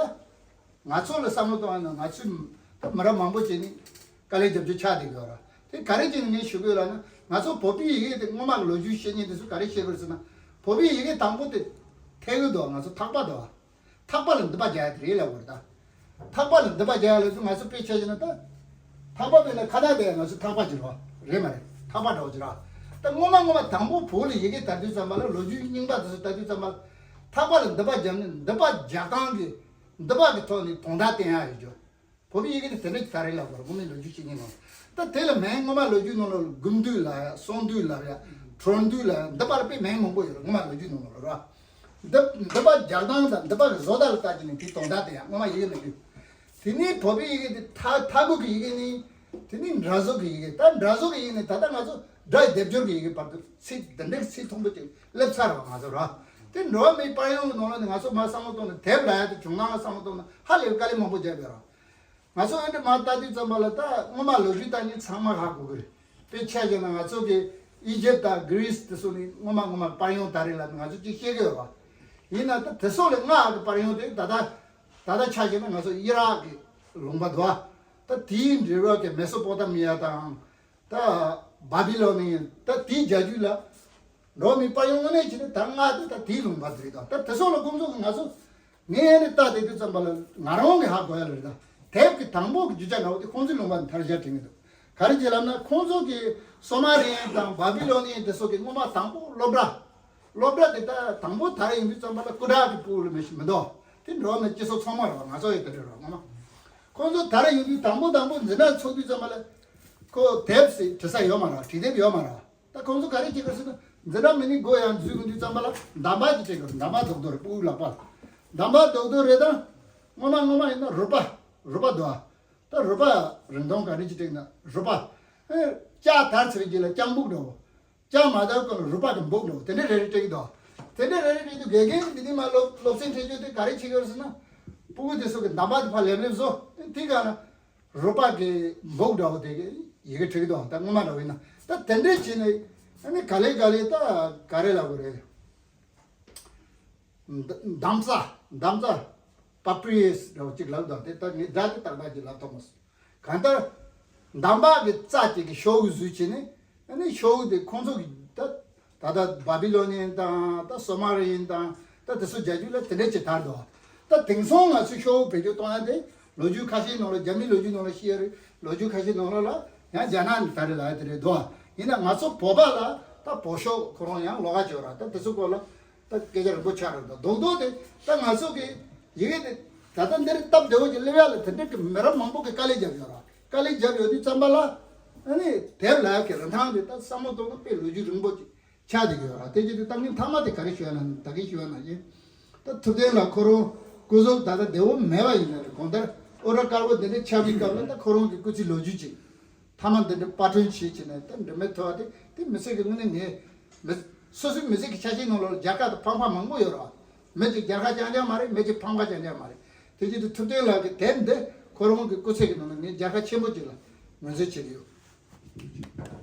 ང་ཚོ་ལ་བསམ་བློ་གཏོང་བ་ན་ང་ཚོའི་ད་མི་རབས་མང་པོ་ཅིག་ནི་དཀའ་ལས་རྒྱབ་རྒྱུ་ཆགས་བསྡད་ཡོད་ར། དེ་ག་རེ་བྱས་ནས་ངས་ཞུ་གི་ཡོད་ལབ་ན། ང་ཚོ་བོད་པའི་ཡི་གེ་དེ་སྔོན་མ་གི་ལོ་རྒྱུས་ཤེས་མཁན་དེ་ཚོས་ག་རེ་བཤད་ཀྱི་ཡོད་ཟེར་ན། བོད་པའི་ཡི་གེ་དང་པོ་དེ་ཐད་གི་འདུག་ང་ཚོ་ཐག་པ་འདུག་ཐག་པ་ལ་མདུད་པ་རྒྱག་ཡ་དེ་རེད་ལབ་དགོས་རེད་ད། ཐག་པ་ལ་མདུད་པ་རྒྱག་ཡ་ལབ་དུས་ང་ཚོ་དཔེ་ཆ་བཞག་ན་ད། ཐག་པ་དཔེར་ན་ཁ་བཏགས་དེ་ང་ཚོ་ཐག་པ་ཅིག་རེད་བ། རེད་མ་རེད། ཐག་པ་འདྲ་བོ་ཅིག་ར། ད་སྔོན་མ་སྔོན་མ་དང་པོ་བོད་ལ་ཡི་གེ་དར་དུས་ཙམ་པ་ལ་ལོ་རྒྱུས་རྙིང་པ་དེ་ཚོ་དར་དུས་ཙམ་པ་ལ་ཐག་པ་ལ་མདུད་པ་རྒྱག་ནས་མདུད་པ་རྒྱག་སྟངས་ཀྱི་མདུད་པ་གི་ཐོག་ནས་དོན་དག་བསྟན་ཡག་ཡོད་རྒྱུ། བོད་པའི་ཡི་གེ་དེ་དེ་འདྲ་ཅིག་དར་རེད་ལབ་དགོས་རེད། སྔོན་མའི་ལོ་རྒྱུས་ཤིག་ཡིན་ནོ། ད་དེ་ལ་མིང་སྔོན་མ་ལོ་རྒྱུས་ནང་ལ་དགུ་མདུད་ལབ་ཡ། སོང་མདུད་ལབ་ཡ། གྲོལ་མདུད་ལབ་ཡ། མདུད་པ་ལ་དཔེ་མིང་མང་པོ་ཡོད་རེད། སྔོན་མ་ལོ་རྒྱུས་ནང་ལ་རེད་བ། མདུད་མདུད་པ་རྒྱག་སྟངས་དང་མདུད་པ་གི་བཟོ་ལྟ་ལ་ལྟ་གྱི་ནས་དེ་དོན་དག་དེ་ཡང་སྔོན་མ་ཡི་གེ་མི་འདུག་དེ་ནས་བོད་པའི་ཡི་གེ་དེ་མཐའ་མཐའ་འཁོར་གྱི་ཡི་གེ་ནི། དེ་ནས་འདྲ་བཟོ་གི་ཡི་གེ། ད་འདྲ་བཟོ་གི་ཡི་གེ་ནི་ད་ལྟ་ང་ཚོ་སྒྲ་སྡེབ་སྦྱོར་གྱི་ཡི་གེ་བར་དུ་ཚིག་འདི་འདྲའི་ཚིག་མཐོན་པོ་ཅིག་སླེབས་ཚར་བ་ང་ཚོ་ར། དེ་འགྲོ་བ་མིའི་དཔལ་ཡོན་གྱི་ནང་ལ་ནི་ང་ཚོ་མར་བསམ་བློ་གཏོང་ནས་དེབ་ལ་ཡ་དེ་བྱུང་ན་ལ་བསམ་བློ་གཏོང་ན་ཧ་ལས་དཀའ་ལས་མང་པོ་བརྒྱབ་ཡོད་ར། ང་ཚོ་ཨེ་འདྲ་མར་ལྟ་དུས་ཙམ་པ་ལ་ད་སྔོན་མ་ལོ་རྒྱུས་ལྟ་མཁན་ཚང་མ་ཧ་གོ་གི་རེད། དཔེ་ཆ་བཞག་ན་ང་ཚོ་གི་ཨི་ཇེབ་དང་གྷི་རིས་དེ་ཚོ་ནི་སྔོན་མ་སྔོན་མ་དཔལ་ཡོན་དར་རེད་ལབ་ནས་ང་ཚོ་ཅིག་བཤད་གི་ཡོད་པ། ཡིན་ན་ད་དེ་སོགས་ལས་སྔ་གི་དཔལ་ཡོན་དེ་ད་ལྟ་ད་ལྟ་ཆ་བཞག་ན་ང་ཚོ་ཨི་རག་གི་ལུང་པ་འདུག་ཨ། ད་དེའི་འབྲེལ་བ་གི་མེ་སོ་པོ་ཏ་མི་ཡ་དང་། ད་བྷ་བྷི་ལོ་ནི་ད་དེའི་རྒྱལ་རྒྱུད་ལ། འགྲོ་མི་དཔལ་ཡོན་དངོས་གནས་བྱས་ན་ད་སྔ་དེ་ད་དེའི་ལུང་པ་དེ་རེད་ད། ད་དེ་སོགས་ལ་ཁོང་ཚོ་གི་ང་ཚོ་ངས་ནི་ལྟ་བསྡད་དུས་ཙམ་པ་ལ་ང་རང་གི་ཧ་གོ་ཡ་ལ་རེད་ད། དེབ་ཀྱི་དང་པོ་གི་རྒྱུ་ཆ་འདྲ་བོ་དེ་ཁོང་ཚོའི་ལུང་པ་ནས་དར་བཞག་དྲན་གི་འདུག་ག་རེ་བྱས་ལབ་ན་ཁོང་ཚོ་གི་སོ་མ་རི་ཡན་དང་བྷ་བྷི་ལོ་ནི་ཡན་དེ་སོགས་ཀྱི་སྔོན་མ་དང་པོ་སློབ་གྲྭ། སློབ་གྲྭ་དེ་ད་དང་པོ་དར་ཡོང་དུས་ཙམ་པ་ལ་སྐུ་དྲག་གི་ཕྲུ་གུ་ལ་མི་ཞིག་མི་འདུག་དེ་འགྲོ་བ་མི་སྤྱི་ཚོགས་ཚང་མ་རེད་བ། ང་ཚོ་ཡི་དེ་འདྲ་རེད་བ། སྔོན་མ་ཁོང་ཚོ་དར་ཡོང་དུས་དང་པོ་དང་པོ་འཛིན་གྲྭ་ཚུགས་དུས་ཙམ་པ་ལ་ཁོ་དེབ་ཟེར་བྲི་ས་ཡོད་མ་རེད། བྲིས་དེབ་ཡོད་མ་རེད། ད་ཁོང་ཚོ་ག་རེ་བྱེད་དགོས་ཟེར་ན་འཛིན་གྲྭ་མི་ནི་སྒོ་ཡང་འཛུལ་དུས་ཙམ་པ་ལ་འདམ་བག་ཅིག་སྤྲད་དགོས། འདམ་བག་རྡོག་རྡོག་རེད། ཕྲུ་གུ་ལག་པ་ལ་འདམ་བག་རྡོག་རྡོག་རེད། ད་སྔོན་མ་སྔོན་མ་ཡིན་ན་རུས་པ། རུས་པ་འདུག་ཨ། ད་རུས་པ་རིང་ཐུང་ག་རེ་ཅིག་སྤྲད་ན་རུས་པ། ཨེ། ལྕགས་དར་ཚེ་རིང་གི་ལ་ལྕགས་འབུག་འདྲ་བོ། ལྕགས་མ་དར་གོང་ལ་རུས་པ་གི་འབུག་འདྲ་བོ་དེ་འདྲ་རེ་རེ་སྤྲད་ཀྱི་འདུག་དེ་འདྲ་རེ་རེ་སྤྲད་དུས་དགེ་རྒན་གྱི་དེ་ནས་མ་སློབ་སློབ་ཚན་སྤྲད་རྒྱུ་དེ་ག་རེ་བྱེད་ཀྱི་ཡོད་ཟེར་ན། ཕྲུ་གུ་དེ་ཚོ་གི་འདམ་བག་དེ་ཕར་ལེབ་ལེབ་བཟོ། དེ་ག་ན་རུས་པ་གི་འབུག་འདྲ་བོ་དེ་གི་ཡི་གེ་བྲིས་ཀྱི་འདུག་ད་སྔོན་མ་འདྲ་བོ་ཡིན་ན་ད་དེ་འདྲ་བྱས་ནས་ཨ་ནི་ག་ལེ་ག་ལེ་ད་ག་རེ་ལབ་དགོས་རེད། འདམ་རྩྭ། འདམ་རྩྭ། པ་པི་རི་ཡས་འདྲ་བོ་གཅིག་ལབ་དང་དེ་ལྟར་ངས་སྒྲ་དེ་ཏག་ཏག་ཅིག་ལབ་ཐུབ་མ་སོང་། གང་ལྟར། འདམ་བག་གི་རྩྭ་གཅིག་གི་ཤོག་གུ་བཟོས་བྱས་ནས་ཨ་ནི་ཤོག་གུ་དེ་ཁོང་ཚོ་གི་ད་ད་ལྟ་བྷ་བྷི་ལོ་ནི་ཡན་དང་ད་སོ་མ་རི་ཡན་དང་ད་དེ་ཚོ་རྒྱལ་རྒྱུད་ལ་དེ་འདྲ་ཅིག་དར་འདུག་ད་དེང་སང་ང་ཚོས་ཤོག་བུ་བེད་སྤྱོད་གཏོང་ཡ་དེ་ལོ་རྒྱུས་ཁ་ཤས་ནང་ལ་རྒྱ་མིའི་ལོ་རྒྱུས་ནང་ལ་ཤེས་ཡ་རེད། ལོ་རྒྱུས་ཁ་ཤས་ནང་ལ་ལ་ཡང་རྒྱ་ནག་ནས་དར་རེད་ལབ་ཡ་དེ་རེད་འདུག་ཡིན་ན་ང་ཚོ་བོད་པ་ལ་ད་བོད་ཤོག་ཁོ་རང་ཡང་ལོགས་ཀ་བྱོས་ར། ད་དེ་ཚོ་སྐོར་ལ་ད་སྐད་ཆ་རིང་པོ་ཆགས་རེད། ད་རྡོག་རྡོག་དེ་ད་ང་ཚོ་གི་ཡི་གེ་དེ་ད་ལྟ་འདིར་སྟབས་བདེ་བོ་ཅིག་སླེབས་ཡ་ལ་དེ་འདྲ་གི་མི་རབས་མང་པོ་གི་དཀའ་ལས་བརྒྱབ་ཡོད་ར། དཀའ་ལས་བརྒྱབ་ཡོད་དུས་ཙམ་པ་ལ་ཨ་ནི་དེབ་ལ་ཡ་གི་རིན་ཐང་དེ་ད་བསམ་བློ་གཏོང་ན་དཔེ་ལོ་རྒྱུས་རིང་པོ་ཅིག་ཆགས་བསྡད་ཀྱི་ཡོད་ར། དེ་བྱེད་དུས་ད་ངས་མཐའ་མ་དེ་ག་རེ་ཞུ་ཡ་ན་ད་གིན་ཞུ་ཡ་ན་ཡིན། ད་ཐུབ་བསྟན་ལགས་ཁོ་རང་སྐུ་གཟུགས་ད་ལྟ་བདེ་བོ་མེད་པ་ཡིན་ན་རེད། གང་ལྟར་ཨོ་ར་དཀར་པོ་འདི་འདྲ་ཆགས་པའི་སྐབས་ལ་ད་ཁོ་རང་གི་སྐུ་ཚེའི་ལོ་རྒྱུས་ཅིག་མཐའ་མ་འདི་འདྲ་པར་སྐྲུན་བྱེད་བྱས་ནས་ད་འབྲི་མེད་ཐུབ་པ་དེ་དེ་མི་ཚེ་གི་དངོས་གནས་ངས་མི་སོ་སོའི་མི་ཚེ་གི་ཆ་ཤས་ནང་ལོགས་ལ་རྒྱལ་ཁ་དང་ཕམ་ཁ་མང་པོ་ཡོད་ར། མི་གཅིག་རྒྱལ་ཁ་རྐྱང་རྐྱང་མ་རེད། མི་གཅིག་ཕམ་ཁ་རྐྱང་རྐྱང་མ་རེད། དེ་བྱེད་དུས་ཐུབ་བསྟན་ལགས་ཀྱི་དེབ་འདི་ཁོ་རང་གི་སྐུ་ཚེ་གི་ནང་ལ་ངས་རྒྱལ་ཁ་ཆེན་པོ་ཅིག་ལ་ངོས་འཛིན་བྱེད་ཀྱི་ཡོད།